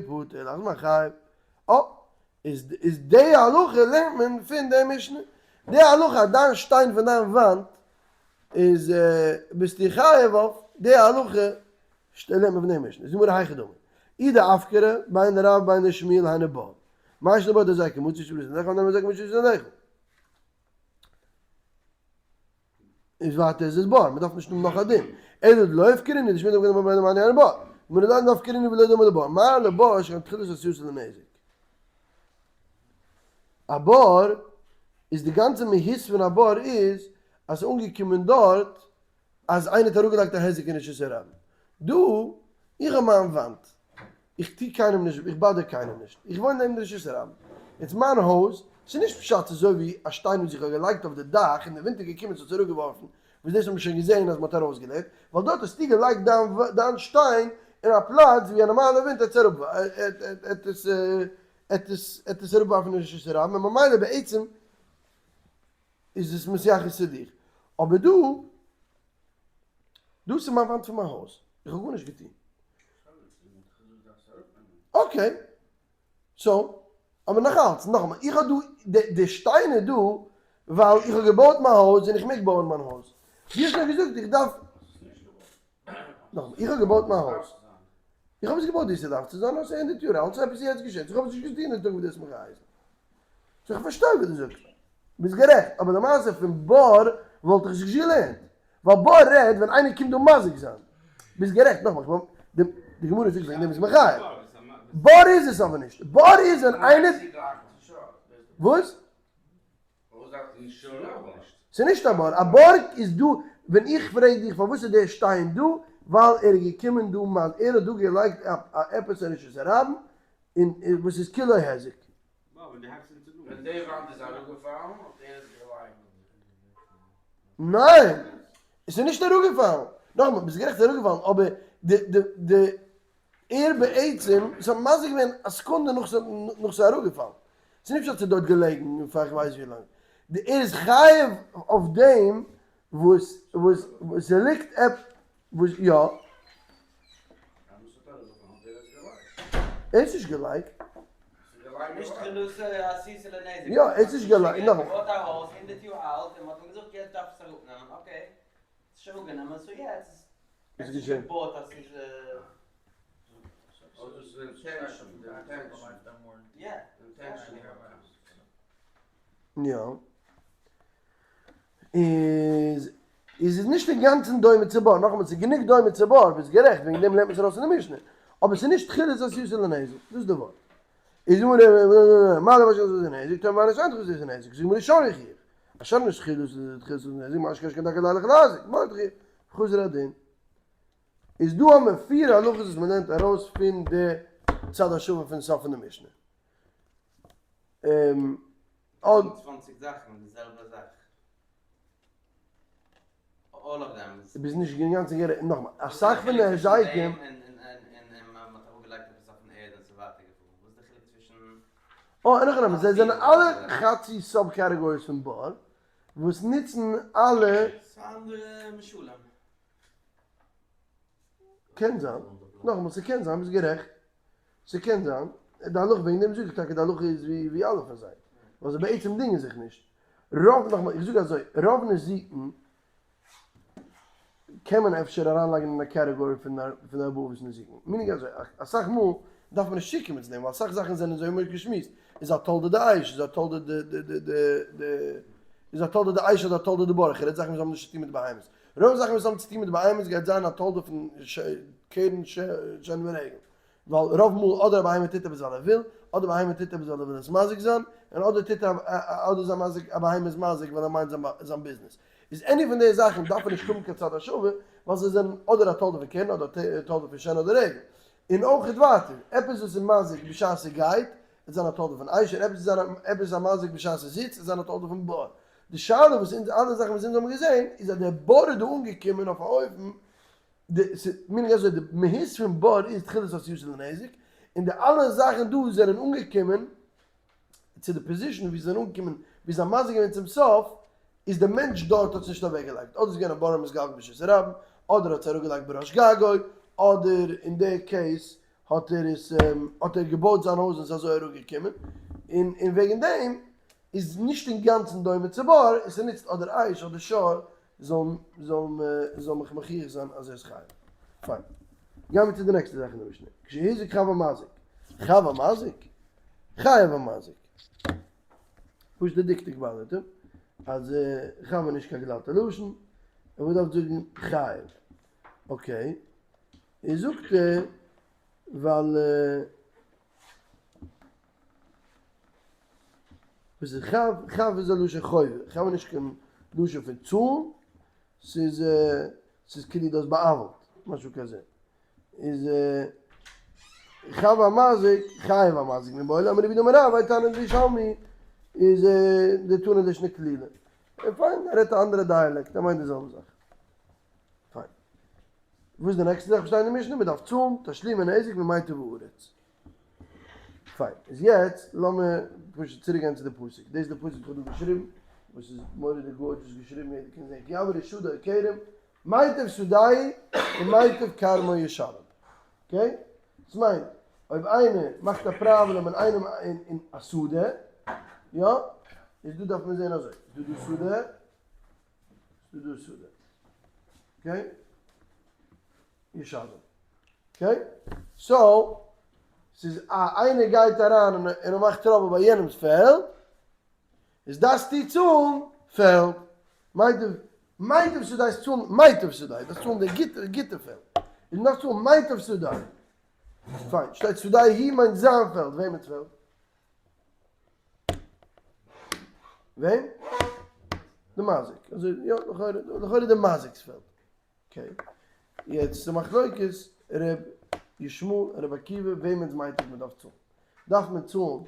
פטור, לאחר זמן חייב. אה, איז איז די הלכה לערנט מען פון די משנה. די הלכה אז דיין שטיין פון דיין וואנט איז ביסטו חייב אויף, די הלכה לערנט מען פון די משנה. איז גמרא היכי דמי. אי דאפקרא, בין לרב בין לשמואל היינו בור. מאי שנא בור דהזיקא מצוי שבראשית זנך ואין הזיקא מצוי שבראשית זנך. איז ווייטער איז עס בור, מען דארף נישט האבן נאך א דין. אלא דלא הפקרינהו דשמואל דאמר כדאמר רבי מני בור. גמרא דן דאפקרינהו ולא דמי לבור. מה לבור שכן תחילת עשייתו לנזק. א בור איז די גאנצע מהות פון א בור איז אז ס'איז אנגעקומען דארט אז איינער האט אראפגעלייגט א היזק אין רשות הרבים. דא, איך האב מיין וואנט, איך טו קיינעם נישט, איך bother קיינעם נישט, איך וואוין נעבן די רשות הרבים, יעצט מיין הויז, ס'איז נישט פשט אזוי ווי א שטיין וואס איך האב געלייגט אויף די דאך און די ווינט איז געקומען ס'האט עס אראפגעווארפן, וואס דאס האט מען שוין געזען אז מ'האט ארויסגעלערנט, ווייל דארט האסטו געלייגט דיין דיין שטיין אין א פלאץ ווי א נארמאלע ווינט העט עס אראפ העט עס העט עס העט עס אראפווארפן אין רשות הרבים, און ממילא בעצם איז עס מתייחס צו דיך, אבער דא, דאס איז מיין וואנט פון מיין הויז, איך האב גארנישט געטון. okay, so, אבער נאכאלץ, נאכאמאל, איך האב דא די שטיינער דא ווייל איך האב געבויעט מיין הויז און איך מעג בויען מיין הויז. דו האסט נאר געזאגט איך דארף, נאכאמאל, איך האב געבויט מיין הויז. איך האב עס געבויט ווי ס'דארף צו זיין, נאר ס'איז הונדערט יאר אלט, so עפעס איז יעצט געשען, so איך האב עס נישט געטון די טאג וואס דו האסט מיך געהייסן. so איך פארשטיי וואס דו זאגסט, ביסט גערעכט, אבער למעשה פון בור וואלט איך עס נישט געלערנט, ווייל בור רעדט ווען איינער קומט דא מזיק זיין. ביסט גערעכט, נאכאמאל, איך בין, די גמרא זאגט וועגן דעם איז מחייב. בור איז עס אבער נישט, בור איז ווען איינער, וואס? ס'איז נישט א בור, א בור איז דא, ווען איך פרעג דיך פארוואס איז דער שטיין דא, ווייל ער איז געקומען דא, ער האט דא געלייגט עפעס א רשות הרבים, און וואס איז כולו היזק. ווען די וואנט איז אראפגעפאלן האט ער עס געלייגט. ניין! עס איז נישט אראפגעפאלן. נאכאמאל, ביסט גערעכט ס'איז אראפגעפאלן, אבער די די די ער בעצם, ס'האט מזיק געווען א סעקונדע נאך נאך ס'איז אראפגעפאלן. ס'איז נישט פשט ס'איז דארט געלעגן פאר איך ווייס ווי לאנג. די ער איז חייב אויף דעם וואס וואס ס'ליגט עפ וואס יא. ער איז נישט געלייגט. יא ער איז נישט געלייגט נאכאמאל. איז געשען. יא. איז איז עס נישט אינגאנצן דומה צו בור, נאכאמאל ס'איז גענוג דומה צו בור, ביסט גערעכט, וועגן דעם לערנט מען עס ארויס פון די משנה, אבער ס'איז נישט תחילת עשייתו לנזק, דאס איז די ווארט. איז די גמרא, מה דבר שעשייתו לנזק, טאמער איז אין תחילת עשייתו לנזק, זאגט די גמרא שור יוכיח, א שור נישט תחילת עשייתו לנזק, מה שכן שכן דקה לילך להזיק, בור תוכיח, חזר הדין. איז דא האבן מיר פיר הלכות וואס מען לערנט ארויס פון די צד השווה פון סוף פון די משנה. 20 זאכן די זעלבע זאך. All of them. ביסט נישט אינגאנצן גערעכט. נאכאמאל, אסאך פון די היזקים. אה, אין הכי נמי, זיי זענען אלע חצי sub categories פון בור, וואס נוצן אלע. ס'איז אנדערע משלים. קען זיין. נאכאמאל, ס'קען זיין, ביסט גערעכט. ס'קען זיין. די הלכה, וועגן דעם זאג איך טאקע די הלכה איז ווי אלע פון זיי. ווייל זיי בעצם דינגען זיך נישט. רוב, נאכאמאל, איך זאג אזוי, רוב נזיקין קען מען אפשר אריינלייגן אין א category פון ארבעה אבות נזיקין. meaning אזוי, אסאך מאל דארף מען נישט צוקומען צו דעם, ווייל אסאך זאכן זענען אזוי ווי מ'האט געשמועסט, איז א תולדה דאש, איז א תולדה ד ד ד ד איז א תולדה דאש אדער א תולדה דבור, איך רעד זאכן וואס האבן נישט צוטון מיט בהמות. רוב זאכן וואס האבן צוטון מיט בהמות גייט זיין א תולדה פון קרן שן ורגל. ווייל רוב מאל אדער א בהמה טוט עפעס ווייל ער וויל, אדער בהמה טוט עפעס ווייל ער וויל עס מזיק זיין, און אדער טוט א אדער איז א מזיק א בהמה איז מזיק ווייל ער מיינט זיין זיין ביזנעס. איז any פון די זאכן דארף ער נישט האבן קיין צד השווה, ווייל זיי זענען אדער א תולדה פון קרן אדער א תולדה פון שן אדער רגל. און אויך ווייטער, עפעס וואס איז מזיק בשעת ס'גייט, וועט זיין א תולדה פון אש, און עפעס איז עפעס איז א מזיק בשעת ס'זיצט, וועט זיין א תולדה פון בור. די שאלה וואס אונז אלע זאכן וואס אונז האבן געזען, איז אז דער בור איז דא אנגעקומען אויף א אופן, די meaning אזוי, די מהות פון בור איז תחילת עשייתו לנזק, און די אלע זאכן דא זענען אנגעקומען צו די position ווי זיי זענען אנגעקומען, ווי זיי מזיק געווען צום סוף, איז די מענטש דארט האט עס נישט אוועקגעלייגט, אדער איז געווען א בור המתגלגל ברשות הרבים, אדער האט עס אראפגעלייגט בראש גגו, אדער אין די case האט ער עס האט ער געבויט זיין הויז און עס איז אזוי אראפגעקומען, און און וועגן דעם איז נישט אינגאנצן דומה צו בור, און ס'נוצט אדער אש אדער שור זאל זאל זאל מיך מוכיח זיין אז ער איז חייב. פיין. גיימיר צו די נעקסטע זאך אין די משנה. כשהזיק חב המזיק. חב המזיק? חייב המזיק. פשוט די דקדוק באדערט אים אז חב איז נישט קיין גלאטע לשון, ער וואלט געדארפט זאגן חייב. okay. איז זאגט ער ווייל וואס איז חב? חב איז א לשון חובה, חב איז נישט קיין לשון פון צאלן, ס'איז ס'איז כאילו דאס בא'עוול'ט, משהו כזה. איז חב המזיק, חייב המזיק מיבעי ליה, אמר רב יהודה אמר רב, האי תנא דבירושלמי, איז די תנא לישנא קלילא. פיין, ער רעדט א אנדערע dialect, ער מיינט די זעלבע זאך. פיין. וואס איז די נעקסטע זאך וואס שטייט אין די משנה? מ'דארף צאלן תשלומי נזק ממיטב הארץ. פיין. איז יעצט לאמיר פשוט צוריק גיין צו די פסוק. דאס איז די פסוק וואס איך האב דא געשריבן, וואס איז מורא'דיג gorgeous געשריבן, יעדער קען זען כי יבער איש שדה או כרם, מיטב שדהו ומיטב כרמו ישלם. okay? דאס מיינט, אויב איינער מאכט א פראבלעם אין איינעם אין א שדה, יא? איז דא דארף מען זען אזוי, איז דא דא שדה, איז דא דא שדה. okay? ישלם. okay? so, ס'איז א איינער גייט אריין און ער מאכט trouble ביי יענעמ'ס פעלד, איז דארפסטו צאלן פעלד. מיטב, מיטב שדהו איז צאלן מיטב שדהו, דארפסט צאלן די גוטע גוטע פעלד. איז מ'דארף צאלן מיטב שדהו. פיין, שטייט שדהו מיינט זיין פעלד, וועמענס פעלד? וועם? די מזיק. אזוי יא, לכאורה, לכאורה די מזיק'ס פעלד. okay. יעצט די מחלוקת ר' ישמעאל און ר' עקיבא וועמענס מיטב מען דארף צאלן. דארף מען צאלן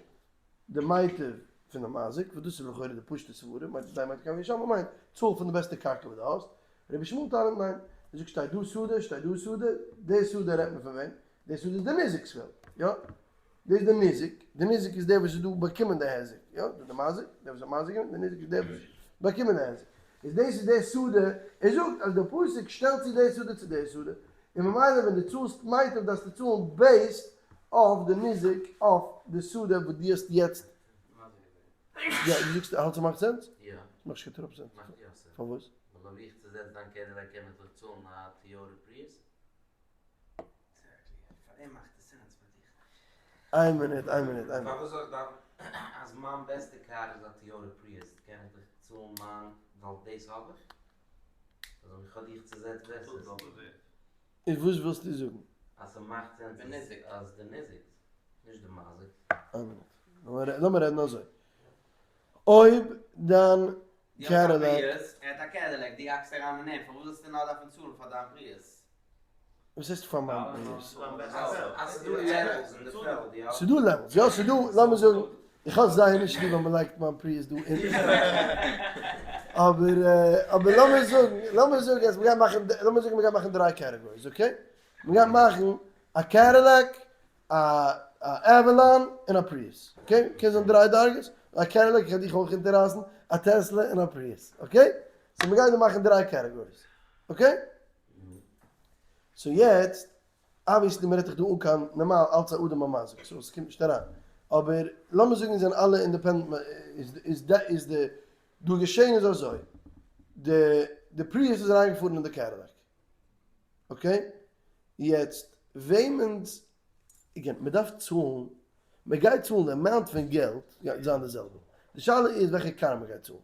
די מיטב פון די מזיק, וואס דאס איז לכאורה די פשוט'ע סברה, מיטב שדהו מיטב כרמו ישלם מיינט צאל פון די בעסטע קרקע וואס דו האסט. ר' ישמעאל טענה'ט ניין. ער זאגט שטייט דא שדה, שטייט דא שדה, די שדה רעדט מען פון וועם? די שדה איז די ניזק'ס פעלד, יא? דאס איז די ניזק, די ניזק איז דער וואס איז דא באקומען די היזק, יא, דאס איז די מזיק, דער וואס האט מזיק געווען, די ניזק איז דער וואס באקומען די היזק, איז דאס איז די שדה, ער זאגט אז דער פסוק שטעלט צו די שדה צו די שדה, און ממילא ווען דו צאלסט מיטב דארפסטו צאלן based אויף די ניזק אויף די שדה וואס דו האסט יעצט. יא, דו זאגסט, האלטסט ס'מאכט sense? יא. ס'מאכט נישט קיין טראפ sense. מאכט יא sense. פארוואס? ווייל אויב איך צוזעץ דיין Cadillac קען איך דאך צאלן א Toyota Prius. איין מינוט, איין מינוט, איין מינוט. פארוואס זאל איך דארפן אז מיין בעסטע קאר איז א Toyota Prius קען איך דאך צאלן מיין ווייל דאס האב איך? אזוי ווי כ'האב דיך צוזעצט בעסער. איז וואס ווילסטו זאגן? אז ס'מאכט sense אז די ניזק, נישט די מזיק. איין מינוט, לאמיר רעדן אזוי. אויב דיין Cadillac. ער האט א Cadillac, דו האקסט אריין אין אים, פארוואס זאלסטו נאר דארפן צאלן פאר דיין Prius? וואס הייסט פאר מיין Prius? אז ס'דא levels אין די פעלד, יא? ס'דא levels, יא ס'דא, לאמיר זאגן. איך האב זייער נישט ליב ווען מ'לייגט מיין Prius דא אונטן. אבער אבער לאמיר זאגן, לאמיר זאגן אז מ'גייט מאכן, לאמיר זאגן מ'גייט מאכן דריי categories, okay? מ'גייט מאכן א Cadillac, א Avalon, און א Prius, okay? קען זיין דריי דרגות, א Cadillac איך גיי דיך אויך אונטעררייסן, א Tesla און א Prius, okay? So מ'גייט דא מאכן דריי categories, okay? So יעצט, obviously מ'רעדט דאך דא אן קיין נארמאל אלץ א אדם המזיק, so ס'קומט נישט אריין, אבער לאמיר זאגן זענען אלע independent, איז איז די דא געשען איז אזוי, די די Prius איז אריינגעפארן אין די Cadillac, okay? יעצט וועמענס, again, מ'דארף צאלן, מ'גייט צאלן די amount פון געלט גייט זיין די זעלבע, די שאלה איז וועלכע קאר מ'גייט צאלן,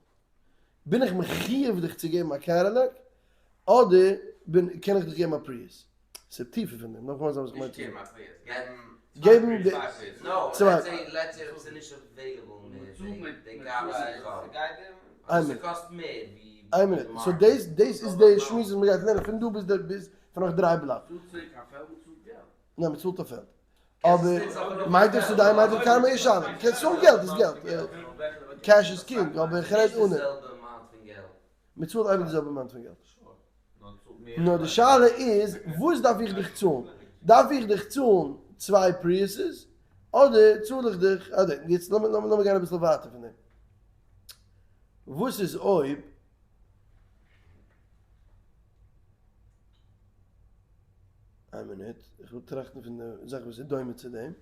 בין איך מחיוב דיך צו געבן א Cadillac אדער בין קען איך דיך געבן א Prius? ס'איז טיפער פון דעם, נאכאמאל זאל איך מיין נישט געבן א Prius, געבן געבן די צוויי. איין מינוט, so דאס דאס איז די שמועס וואס מ'גייט לערנען פון דא ביז די ביז פון נאך דריי בלאט. ניין מ'צאלט א פעלד. אבער מיינט דאס צו דיין מיינט דאס קיינמאל נישט שאדן. קענסט צאלן געלט איז געלט. Cash is king, אבער איך רעד אן. מ'צאלט אייביג די זעלבע amount פון געלט. נאר די שאלה איז וואס דארף איך דיך צאלן? דארף איך דיך צאלן צוויי Priuses אדער צאל איך דיך, אדער יעצט לאמיר לאמיר גיין אביסל ווייטער פון דעם. וואס איז אויב איין מינוט, איך וויל טראכטן פון די זאך וואס איז דומה צו דעם.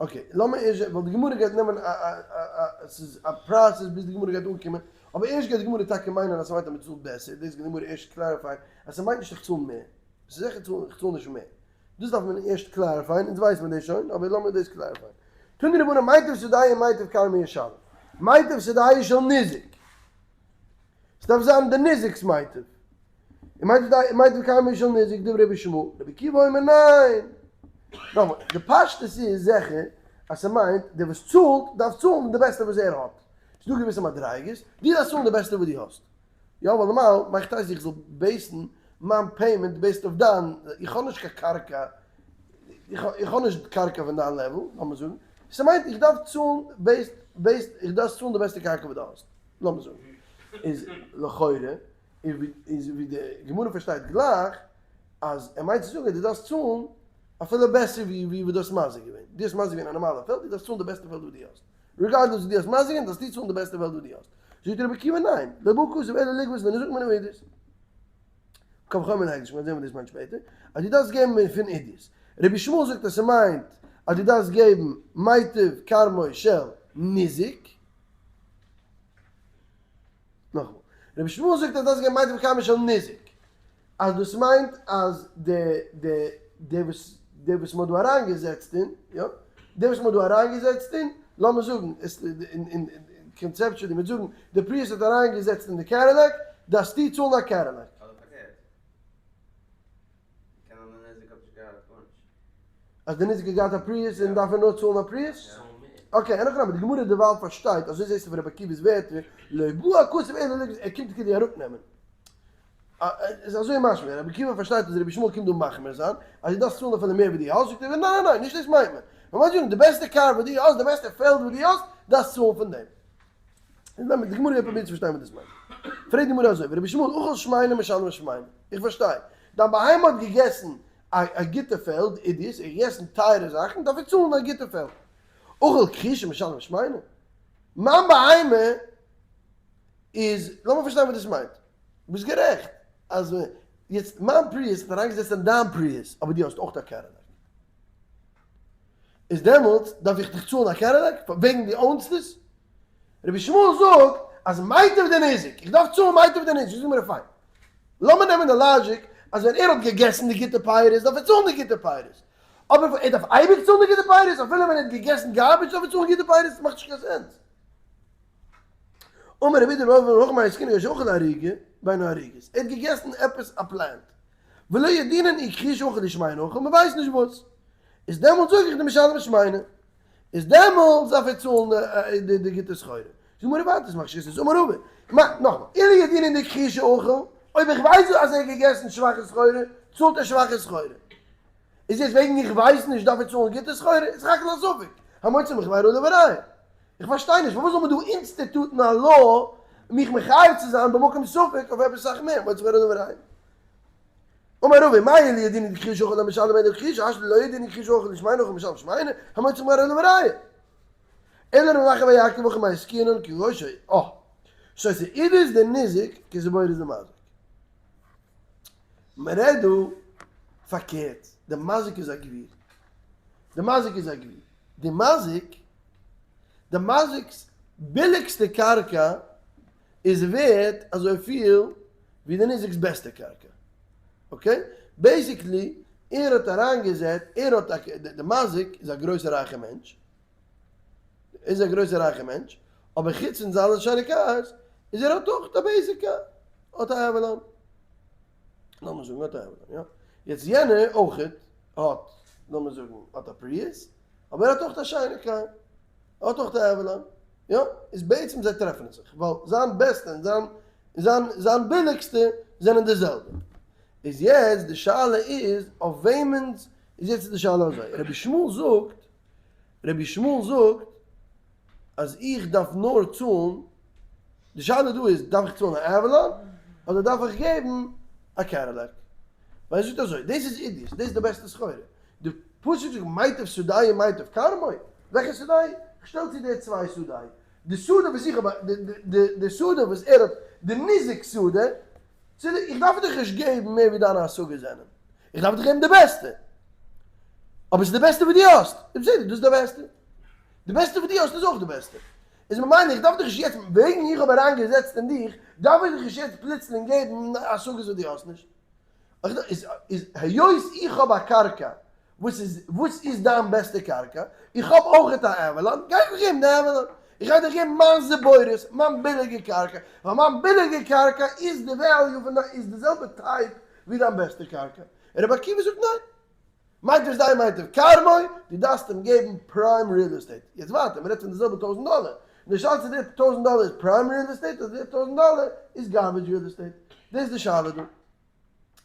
Okay, לאמיר ערשט זען, ווייל די גמרא גייט נעמען א א א א, ס'איז א process ביז די גמרא גייט אנקומען, אבער ערשט גייט די גמרא טאקע מיינען אז ס'מיינט אז מ'צאלט בעסער, דאס גייט די גמרא ערשט clarify ען, אז ס'מיינט נישט איך צאל מער, ס'איז זיכער צאל איך צאל נישט מער, דאס דארף מען ערשט clarify ען, אונז ווייסט מען דאס שוין, אבער לאמיר דאס clarify ען. תנו רבנן מיטב שדהו מיטב כרמו ישלם, מיטב שדהו של ניזק, ס'דארף זיין די ניזק'ס מיטב. און מיינט די מיינט די כרמו של ניזק דברי רבי ישמעאל, רבי עקיבא אומר ניין! נאכאמאל, די פשטות איז זיכער אז ס'מיינט דער וואס צאלט דארף צאלן די בעסטע וואס ער האט, ס'דא געוויסע מדריגות, דו דארפסט צאלן די בעסטע וואס דו האסט, יא ווייל נארמאל מאכט אויס איך זאל base ן מיין payment based אויף דיין, איך האב נישט קיין קרקע, איך האב נישט קרקע פון דיין level, לאמיר זאגן, ס'מיינט איך דארף צאלן based based איך דארף צאלן די בעסטע קרקע וואס דו האסט, לאמיר זאגן, איז לכאורה איז ווי די גמרא פארשטייט גלייך אז ער מיינט צו זאגן אז דו דארפסט צאלן אפילו בעסער ווי ווי דו האסט מזיק געווען, דו האסט מזיק געווען א נארמאלע פעלד, דו דארפסט צאלן די בעסטע פעלד וואס דו האסט, regardless וואס דו האסט מזיק געווען דארפסטו צאלן די בעסטע פעלד וואס דו האסט, זאגט רבי עקיבא ניין, לא בעי כתוב אלא לגבות לניזק מן העידית, קל וחומר להקדש, מ'וועט זען וואס דאס מיינט שפעטער, אז דו דארפסט געבן פון עידית, רבי ישמעאל זאגט אז ס'מיינט אז דו דארפסט געבן מיטב כרמו של ניזק. נאכאמאל, רבי ישמעאל זאגט אז דאס איז געמיינט בכרמו של ניזק, אז דאס מיינט אז די די די וואס די וואס מ'האט דא אריינגעזעצט אין, יא, די וואס מ'האט דא אריינגעזעצט אין, לאמיר זאגן עס אין אין conceptually מ'וועט זאגן די Prius האט אריינגעזעצט אין די Cadillac, דארפסטו צאלן א Cadillac. אדער פארקערט. קען זיין די ניזק האט נישט געהאט גארנישט. אז די ניזק האט געהאט א Prius און דארף ער נאר צאלן א Prius? Okay, אין הכי נמי, די גמרא דערווייל פארשטייט, אזוי זעסטו פון רבי עקיבא'ס ווערטער, לא בעי הכתוב אלא לגבות, ער קומט כאילו אראפנעמען. איז אזוי משמע, רבי עקיבא פארשטייט אז רבי ישמעאל קומט דא מחמיר זיין, אז דו דארפסט צאלן אפילו מער ווי דו האסט, זאגט ער, ניין ניין ניין, נישט דאס מיינט מען. מען מיינט זאגן, די בעסטע קאר וואס דו האסט, די בעסטע פעלד וואס דו האסט, דארפסט צאלן פון דעם. די גמרא גייט פרובירן צו פארשטיין וואס דאס מיינט. פרעגט די גמרא אזוי, ורבי ישמעאל אכל שמנה משלם שמנה, איך פארשטיי, דיין בהמה האט געגעסן א גוטע פעלד, עידית, ער האט געגעסן טייערע זאכן, דארף ער צאלן א גוטע פעלד. אכל כחושה משלם שמנה, מיין בהמה איז, לאמיר פארשטיין וואס דאס מיינט, ביסט גערעכט אז יעצט מיין Prius האט אריינגעזעצט אין דיין Prius, אבער דו האסט אויך א Cadillac. איז דעמאלטס דארף איך דיך צאלן א Cadillac וועגן דו own סט עס? רבי ישמעאל זאגט אז מיטב דניזק, איך דארף צאלן מיטב דניזק, זאג מיר פיין, לאמיר נעמען די logic אז ווען ער האט געגעסן די גוטע פירות דארף ער צאלן די גוטע פירות, אבער ער דארף אייביג צאלן די גוטע פירות, אפילו ווען ער האט געגעסן garbage דארף ער צאלן גוטע פירות, מאכט נישט קיין sense. אמר רבי אידי בר אבין הכא במאי עסקינן שאכל ערוגה בין הערוגות, ער האט געגעסן עפעס א plant, ולא ידעינן אי כחושה אכל אי שמנה אכל, מען ווייסט נישט וואס, איז דעמאלטס זאג איך דמשלם שמנה, איז דעמאלטס דארף ער צאלן די גוטע סחורה. זאגט גמרא ווייטער ס'מאכט נישט קיין sense, אמר רבא, מה, נאכאמאל, אילו ידעינן דכחושה אכל, אויב איך ווייס אז ער האט געגעסן שוואכע סחורה, צאלט ער שוואכע סחורה. איז יעצט וועגן איך ווייס נישט דארף ער צאלן גוטע סחורה? איז רק לא ספק. המוציא מחבירו עליו הראיה. איך פארשטיי נישט, פארוואס זאל מען דא institute ן א law מיך מחייב צו זיין במקום ספק אויף עפעס סאך מער, המוציא מחבירו עליו הראיה. אמר רבא, מאי אי לידעינן דכי שכיח למשלם אלא דכי השתא דלא ידעינן דכי שכיח לשמעינן הכי משלם שמעינן, המוציא מחבירו עליו הראיה. אלא רב אחא בר יעקב הכי מאי עסקינן כגון ש א. שוין ס'איז די ניזק כזבורת די מזיק. מ'רעדט דא פארקערט, די מזיק איז א גביר. די מזיק איז א גביר. די מזיק, די מזיק'ס ביליגסטע קרקע איז ווערט אזויפיל ווי די ניזק'ס בעסטע קרקע. Okay? Basically, ער האט אריינגעזעצט, ער האט א, די מזיק איז א גרויסע רייכע מענטש, איז א גרויסע רייכע מענטש, אבער חוץ פון זיינע שיינע cars, איז ער האט אויך א basic car, האט א Avalon. לאמיר זאגן האט א Avalon, יא. יעצט יענער אויכעט האט, לאמיר זאגן, האט א Prius, אבער ער האט אויך א שיינע קאר, ער האט אויך א Avalon, יא. איז בעצם זיי טרעפן זיך, ווייל זיין בעסטע און זיין זיין זיין ביליגסטע זענען די זעלבע. איז יעצט די שאלה איז אויף וועמענס, איז יעצט די שאלה אזוי, רבי ישמעאל זאגט, רבי ישמעאל זאגט אז איך דארף נאר צאלן, די שאלה דא איז דארף איך צאלן א Avalon אדער דארף איך געבן א Cadillac? ווייל ער זאגט אזוי, דאס איז עידית, דאס איז די בעסטע סחורה, די פסוק זאגט מיטב שדהו מיטב כרמו, וועלכע שדה? איך שטעל צו די צוויי שדה, די שדה וואס איך האב, די שדה וואס ער האט, די ניזק שדה, איך דארף דיך נישט געבן מער ווי דיינע השגות זענען, איך דארף דיך געבן די בעסטע, אבער ס'איז די בעסטע וואס דו האסט, איז בסדר, דאס איז די בעסטע, די בעסטע וואס דו האסט איז אויך די בעסטע, איז ממילא איך דארף דיך נישט יעצט, וועגן איך האב אריין געזעצט אין דיך, דארף איך דיך נישט יעצט פלוצלינג געבן השגות וואס דו האסט נישט. איז היות איך האב א קרקע, וואס איז וואס איז דיין בעסטע קרקע? איך האב אויכעט א Avalon, גיי איך דיך געבן די Avalon. איך גיי דיך געבן מיין זיבורית, מיין ביליגע קרקע, ווייל מיין ביליגע קרקע איז די value פון דיין, איז די זעלבע type ווי דיין בעסטע קרקע. רבי עקיבא זאגט ניין. מיטב שדהו מיטב כרמו, דו דארפסט אים געבן prime real estate. יעצט ווייטער, מ'רעדט פון די זעלבע 1000 דאלער. און די שאלה צו די 1000 דאלער איז prime real estate אדער די 1000 דאלער איז garbage real estate. דאס איז די שאלה דא.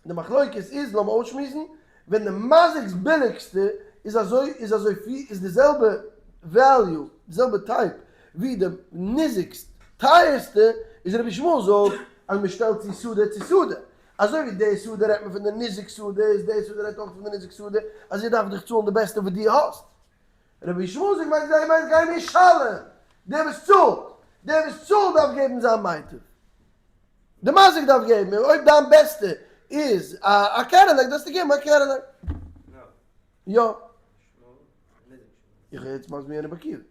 די מחלוקת איז, לאמיר אויסשמועסן, ווען די מזיק'ס ביליגסטע איז אזוי איז אזוי פיל איז די זעלבע value, די זעלבע type ווי די ניזק'ס טייערסטע, איז רבי ישמעאל זאגט אז מען שטעלט צו שדה צו שדה, אזוי ווי די שדה רעדט מען פון די ניזק שדה, איז די שדה רעדט אויך פון די ניזק שדה, אז ער דארף דיך צאלן די בעסטע וואס דו האסט. רבי ישמעאל זאגט מיינט זיי מיינט גיי משלם, דער וואס צאלט, דער וואס צאלט דארף געבן זיין מיטב. די מזיק דארף געבן, און אויב דיין בעסטע איז א Cadillac דארפסטו געבן א Cadillac. יא. איך האב יעצט מסביר רבי עקיבא.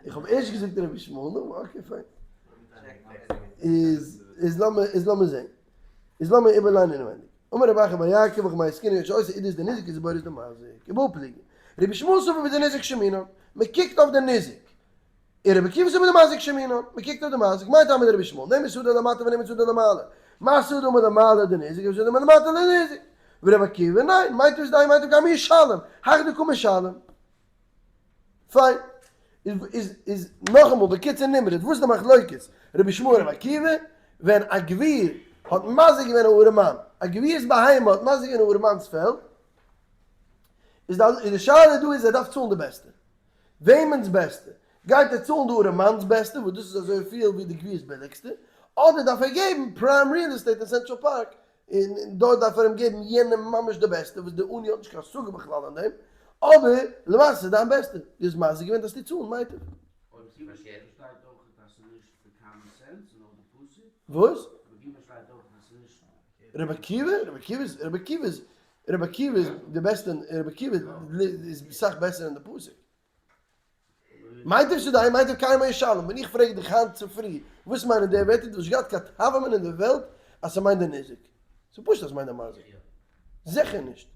איך האב ערשט געזאגט רבי ישמעאל, נו okay פיין. איז איז לאמיר איז לאמיר זען. איז לאמיר איבערליינען אינעווייניג. אמר רבי אחא בר יעקב הכי מאי עסקינן שעושה עידית דניזק כזיבורית דמזיק. ובהא פליגי. רבי ישמעאל סבר בדניזק שיימינן. מען קוקט אויף די ניזק. און רבי עקיבא סבר בדמזיק שיימינן, מען קוקט אויף די מזיק, מאי טעמא דרבי ישמעאל, נימא שדה למטה ונימא שדה למעלה, מה שדה מלמעלה דניזק ושדה מלמטה לניזק, ורבי עקיבא ניין, מיטב שדהו מיטב כרמו ישלם, היכא דקא משלם. פיין. איז איז איז נאכאמאל בקיצור נמרץ, וואס איז די מחלוקת רבי ישמעאל רבי עקיבא, ווען א גביר האט מזיק געווען א ארעמאן, א גביר'ס בהמה האט מזיק געווען א ארעמאן'ס פעלד, איז די שאלה דא איז ער דארף צאלן די בעסטע, וועמענס בעסטע? גייט ער צאלן די ארעמאנס בעסטע וואס דאס איז אזוי פיל ווי די גביר'ס ביליגסטע, אדער דארף ער געבן prime real estate אין סענטראל פארק און דארט דארף ער אים געבן יענעם ממש די בעסטע וואס די עני האט נישט קיין השגה בכלל אין דעם, אבער למעשה איז דיין בעסטע, דו האסט מזיק געווען דארפסטו צאלן מיטב. אויב ס'איז פארקערט. שטייט אויך אז ס'איז נישט די common sense נאר די פסוק. וואס? רבי עקיבא שטייט אויך אז ס'איז נישט. רבי עקיבא? רבי עקיבא איז רבי עקיבא איז רבי עקיבא איז די בעסטע רבי עקיבא איז אסאך בעסער אין די פסוק. מיטב שדהו מיטב כרמו ישלם, ווען איך פרעג דיך היינט צופרי וואס מיינען די ווערטער, דו האסט נישט געהאט קיין הוה אמינא אין די וועלט אז ס'מיינט די ניזק. ס'איז פשוט אז ס'מיינט די מזיק. זיכער נישט.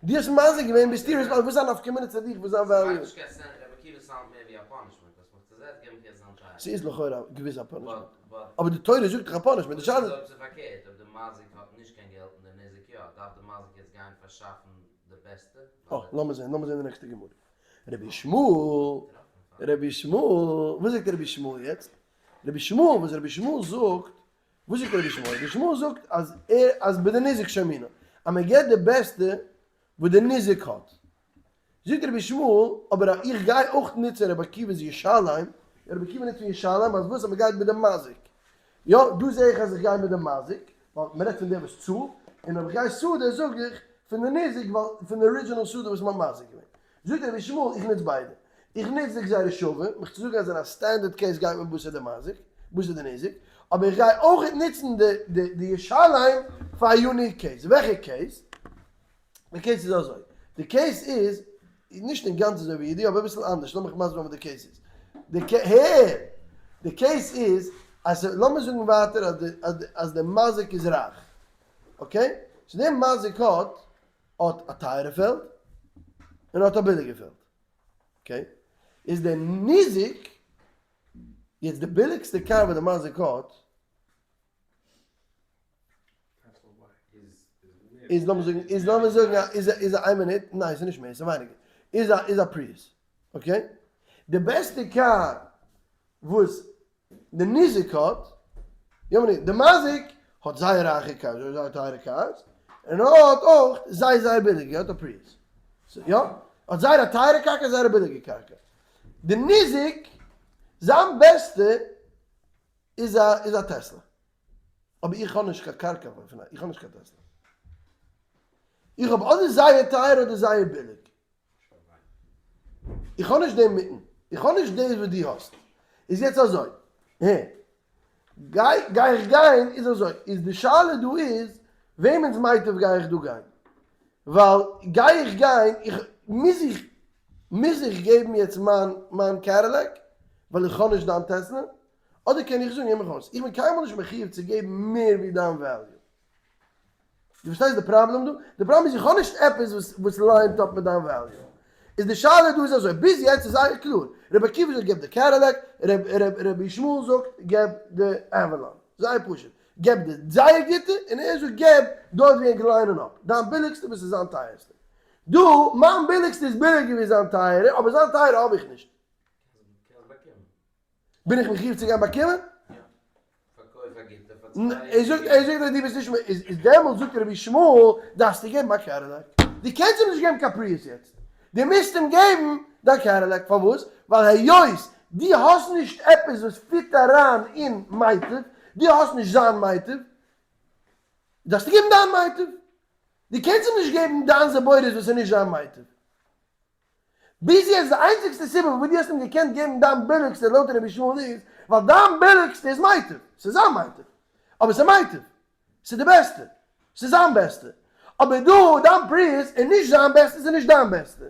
דו האסט מזיק געווען ביסטו responsible, וואס איז א נפקא מינה צו דיך וואס זיין value איז? ס'איז לכאורה געוויס א punishment. אבער די תורה זאגט דאך א punishment, די שאלה איז. אויב ס'איז פארקערט, אויב די מזיק האט נישט קיין געלט און די ניזק יא, דארף די מזיק יעצט גיין פארשאפן די בעסטע? אה, לאמיר זען, לאמיר זען די נעקסטע גמרא. רבי ישמעאל, רבי ישמעאל, וואס זאגט רבי ישמעאל יעצט? רבי ישמעאל, וואס רבי ישמעאל זאגט, וואס זאגט רבי ישמעאל? רבי ישמעאל זאגט אז ער אז בדניזק שיימינן, אז מען געבט די בעסטע וואס די ניזק האט. זאגט רבי ישמעאל, אבער איך גיי אויך נוצן רבי עקיבא'ס ישלם, רבי עקיבא נוצט פון ישלם אז וואס אז מען גייט מיט די מזיק. יא, דא זע איך אז איך גיי מיט די מזיק, ווייל מען רעדט פון דער וואס צאלט, און אויב איך גיי שדה זאג איך פון די ניזק ווייל פון די original שדה וואס מען האט מזיק געווען. זאגט רבי ישמעאל, איך נוץ ביידע. איך נוץ די גזירה שווה, מיך צו זאגן אז אין א standard case גייט מען בתר די מזיק, בתר די ניזק, אבער איך גיי אויך נוצן די ישלם פאר א unique case. וועלכע case? די case איז אזוי, די case איז, נישט אינגאנצן אזוי ווי אידי, אבער אביסל אנדערש, לאמיך מסביר זיין וואס די case איז. די קע הער! די case איז, אז לאמיר זאגן ווייטער אז די אז די מזיק איז רייך, okay? so דער מזיק האט האט א טייערע פעלד, און האט א ביליגע פעלד, okay? איז דער ניזק, יעצט די ביליגסטע קאר וואס די מזיק האט, איז לאמיר זאגן, איז לאמיר זאגן א, איז א, איז א, איין מינוט, ניין ס'איז נישט מער, ס'איז ווייניגער, איז א, איז א Prius, okay? די בעסטע קאר וואס די ניזק האט, יא מינוט, די מזיק האט זייער רייכע cars, זייער טייערע cars, און האט אויך זייער זייער ביליגע, האט א Prius, יא? האט זייער א טייערע קרקע, זייער א ביליגע קרקע. די ניזק, זיין בעסטע איז א, איז א Tesla. אבער איך האב נישט קיין קרקע פון א, איך האב נישט קיין Tesla. איך האב אדער זייער טייער אדער זייער ביליג. איך האב נישט דעם מיטן. איך האב נישט דאס וואס דו האסט. איז יעצט אזוי. הע. גיי, גיי איך גיין, איז אזוי. איז די שאלה דא איז, וועמענס מיטב גיי איך דא גיין? ווייל גיי איך גיין, איך, מוז איך, מוז איך געבן יעצט מיין, מיין Cadillac, ווייל איך האב נישט דיין Tesla? אדער קען איך זאגן, הער מיך אויס, איך בין קיינמאל נישט מחיוב צו געבן מער ווי דיין value. דו פארשטייסט די פראבלעם דא? די פראבלעם איז איך האב נישט עפעס וואס וואס line ט אפ מיט דיין value. איז די שאלה דא איז אזוי, ביז יעצט איז זייער קלאר, רבי עקיבא זאגט געב די Cadillac, רבי ישמעאל זאגט געב די Avalon. זייער פשוט. געב די זייער גוטע, און ער זאגט געב דארט ווי ענק line ען אפ. דיין ביליגסטע וואס איז זיין טייערסטע. דא, מיין ביליגסטע איז ביליגער ווי זיין טייערע, אבער זיין טייערע האב איך נישט. בין איך מחיוב צו גיין באקומען? ער זאגט ער זאגט אז דו ביסט נישט איז איז דעמאלטס זאגט רבי ישמעאל דארפסטו געבן א Cadillac, דו קענסט אים נישט געבן קיין Prius יעצט, דו מוזט אים געבן דיין Cadillac, פארוואס? ווייל היות דו האסט נישט עפעס וואס fit אריין אין מיטב, דו האסט נישט זיין מיטב, דארפסטו געבן דיין מיטב, דו קענסט אים נישט געבן דיין זיבורית וואס איז נישט זיין מיטב. ביז יעצט די איינציגסטע סיבה פארוואס דו האסט אים געקענט געבן דיין ביליגסטע לויט רבי ישמעאל איז ווייל דיין ביליגסטע איז מיטב, ס'איז זיין מיטב, אבער ס'איז מיטב, ס'איז די בעסטע, ס'איז זיין בעסטע, אבער דא דיין Prius איז נישט זיין בעסטע ס'איז נישט דיין בעסטע,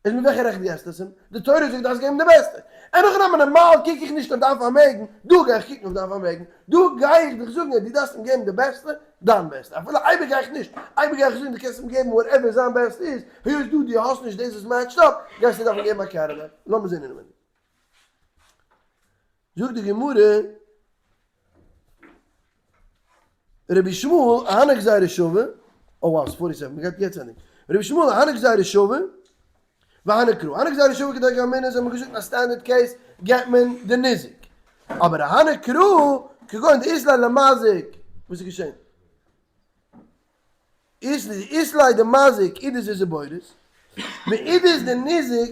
איז מיט וועלכע רעכט געסטו עס אים? די תורה זאגט דארפסט געבן די בעסטע, אין הכי נמי נארמאל קוק איך נישט אויף דיין פארמעגן, דא גיי איך קוקן אויף דיין פארמעגן, דא גיי איך דיך זאגן אז דו דארפסט אים געבן די בעסטע, דיין בעסטע, אפילו אייביג גיי איך נישט, אייביג גיי איך זאגן דו קענסט אים געבן whatever זיין בעסטע איז, היות דא דו האסט נישט דאס וואס match ט אפ, גייסטו דארפן געבן א Cadillac, לאמיר זען אינעווייניג. זאגט די גמרא, רבי ישמעאל, אהני גזירה שווה, oh wow, ס'איז 47, מ'גייט יעצט ענדיגן, רבי ישמעאל, אהני גזירה שווה, והני קרא, אהני גזירה שווה כדקאמינא, זיי האבן געזאגט אין א standard case געבט מען די ניזק, אבער אהני קרא, כגון דאית ליה למזיק, וואס איז געשען? אית ליה דמזיק אידית וזיבורית, ואידית דניזק,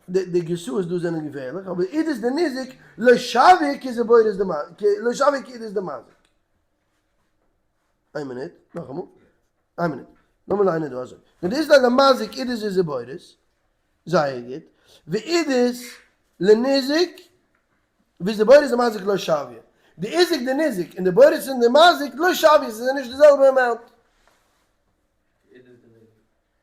די גרסאות דא זענען געפערליך, אבער אידית דניזק לא שוויא כזיבורית דמזיק, לא שוויא כאידית דמזיק. איין מינוט, נאכאמאל, איין מינוט, לאמיר ליינען דא אזוי, ווען דאס איז למזיק אידית וזיבורית, זייער גוט, ואידית לניזק, וזיבורית דמזיק לא שוויא, די איזק די ניזק און די בורית און די מזיק לא שוויא, זיי זענען נישט די זעלבע amount.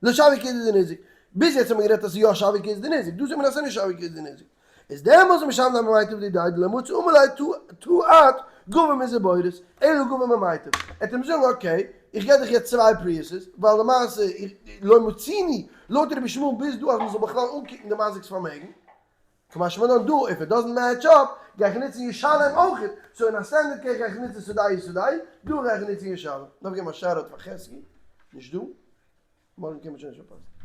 לא שוויא כאידית דניזק. ביז יעצט האט מען גערעדט אז ס'איז יא שוויא כאידית דניזק, דא זאגט מען אז ס'איז נישט שוויא כאידית דניזק. איז דעמאלס משלם במיטב דידיה דלא מצי אמר ליה תא את גבי מזיבורית, אלא גבי ממיטב. ער וועט אים זאגן okay, איך געב דיך יעצט צוויי Priuses, ווייל למעשה איך לא מציני לויט רבי ישמעאל ביז דא אז מ'זאל בכלל אנקוקן די מזיק'ס פארמעגן. קא משמע לן דא, if it doesn't match up, גיי איך נוצן ישלם אויכעט, so אין א standard case גיי איך נוצן שדהו שדהו, דא גיי איך נוצן ישלם. דארף געבן א shout out פאר חזקי, נישט דא, מארגן קומט שוין נישט פארפאסן.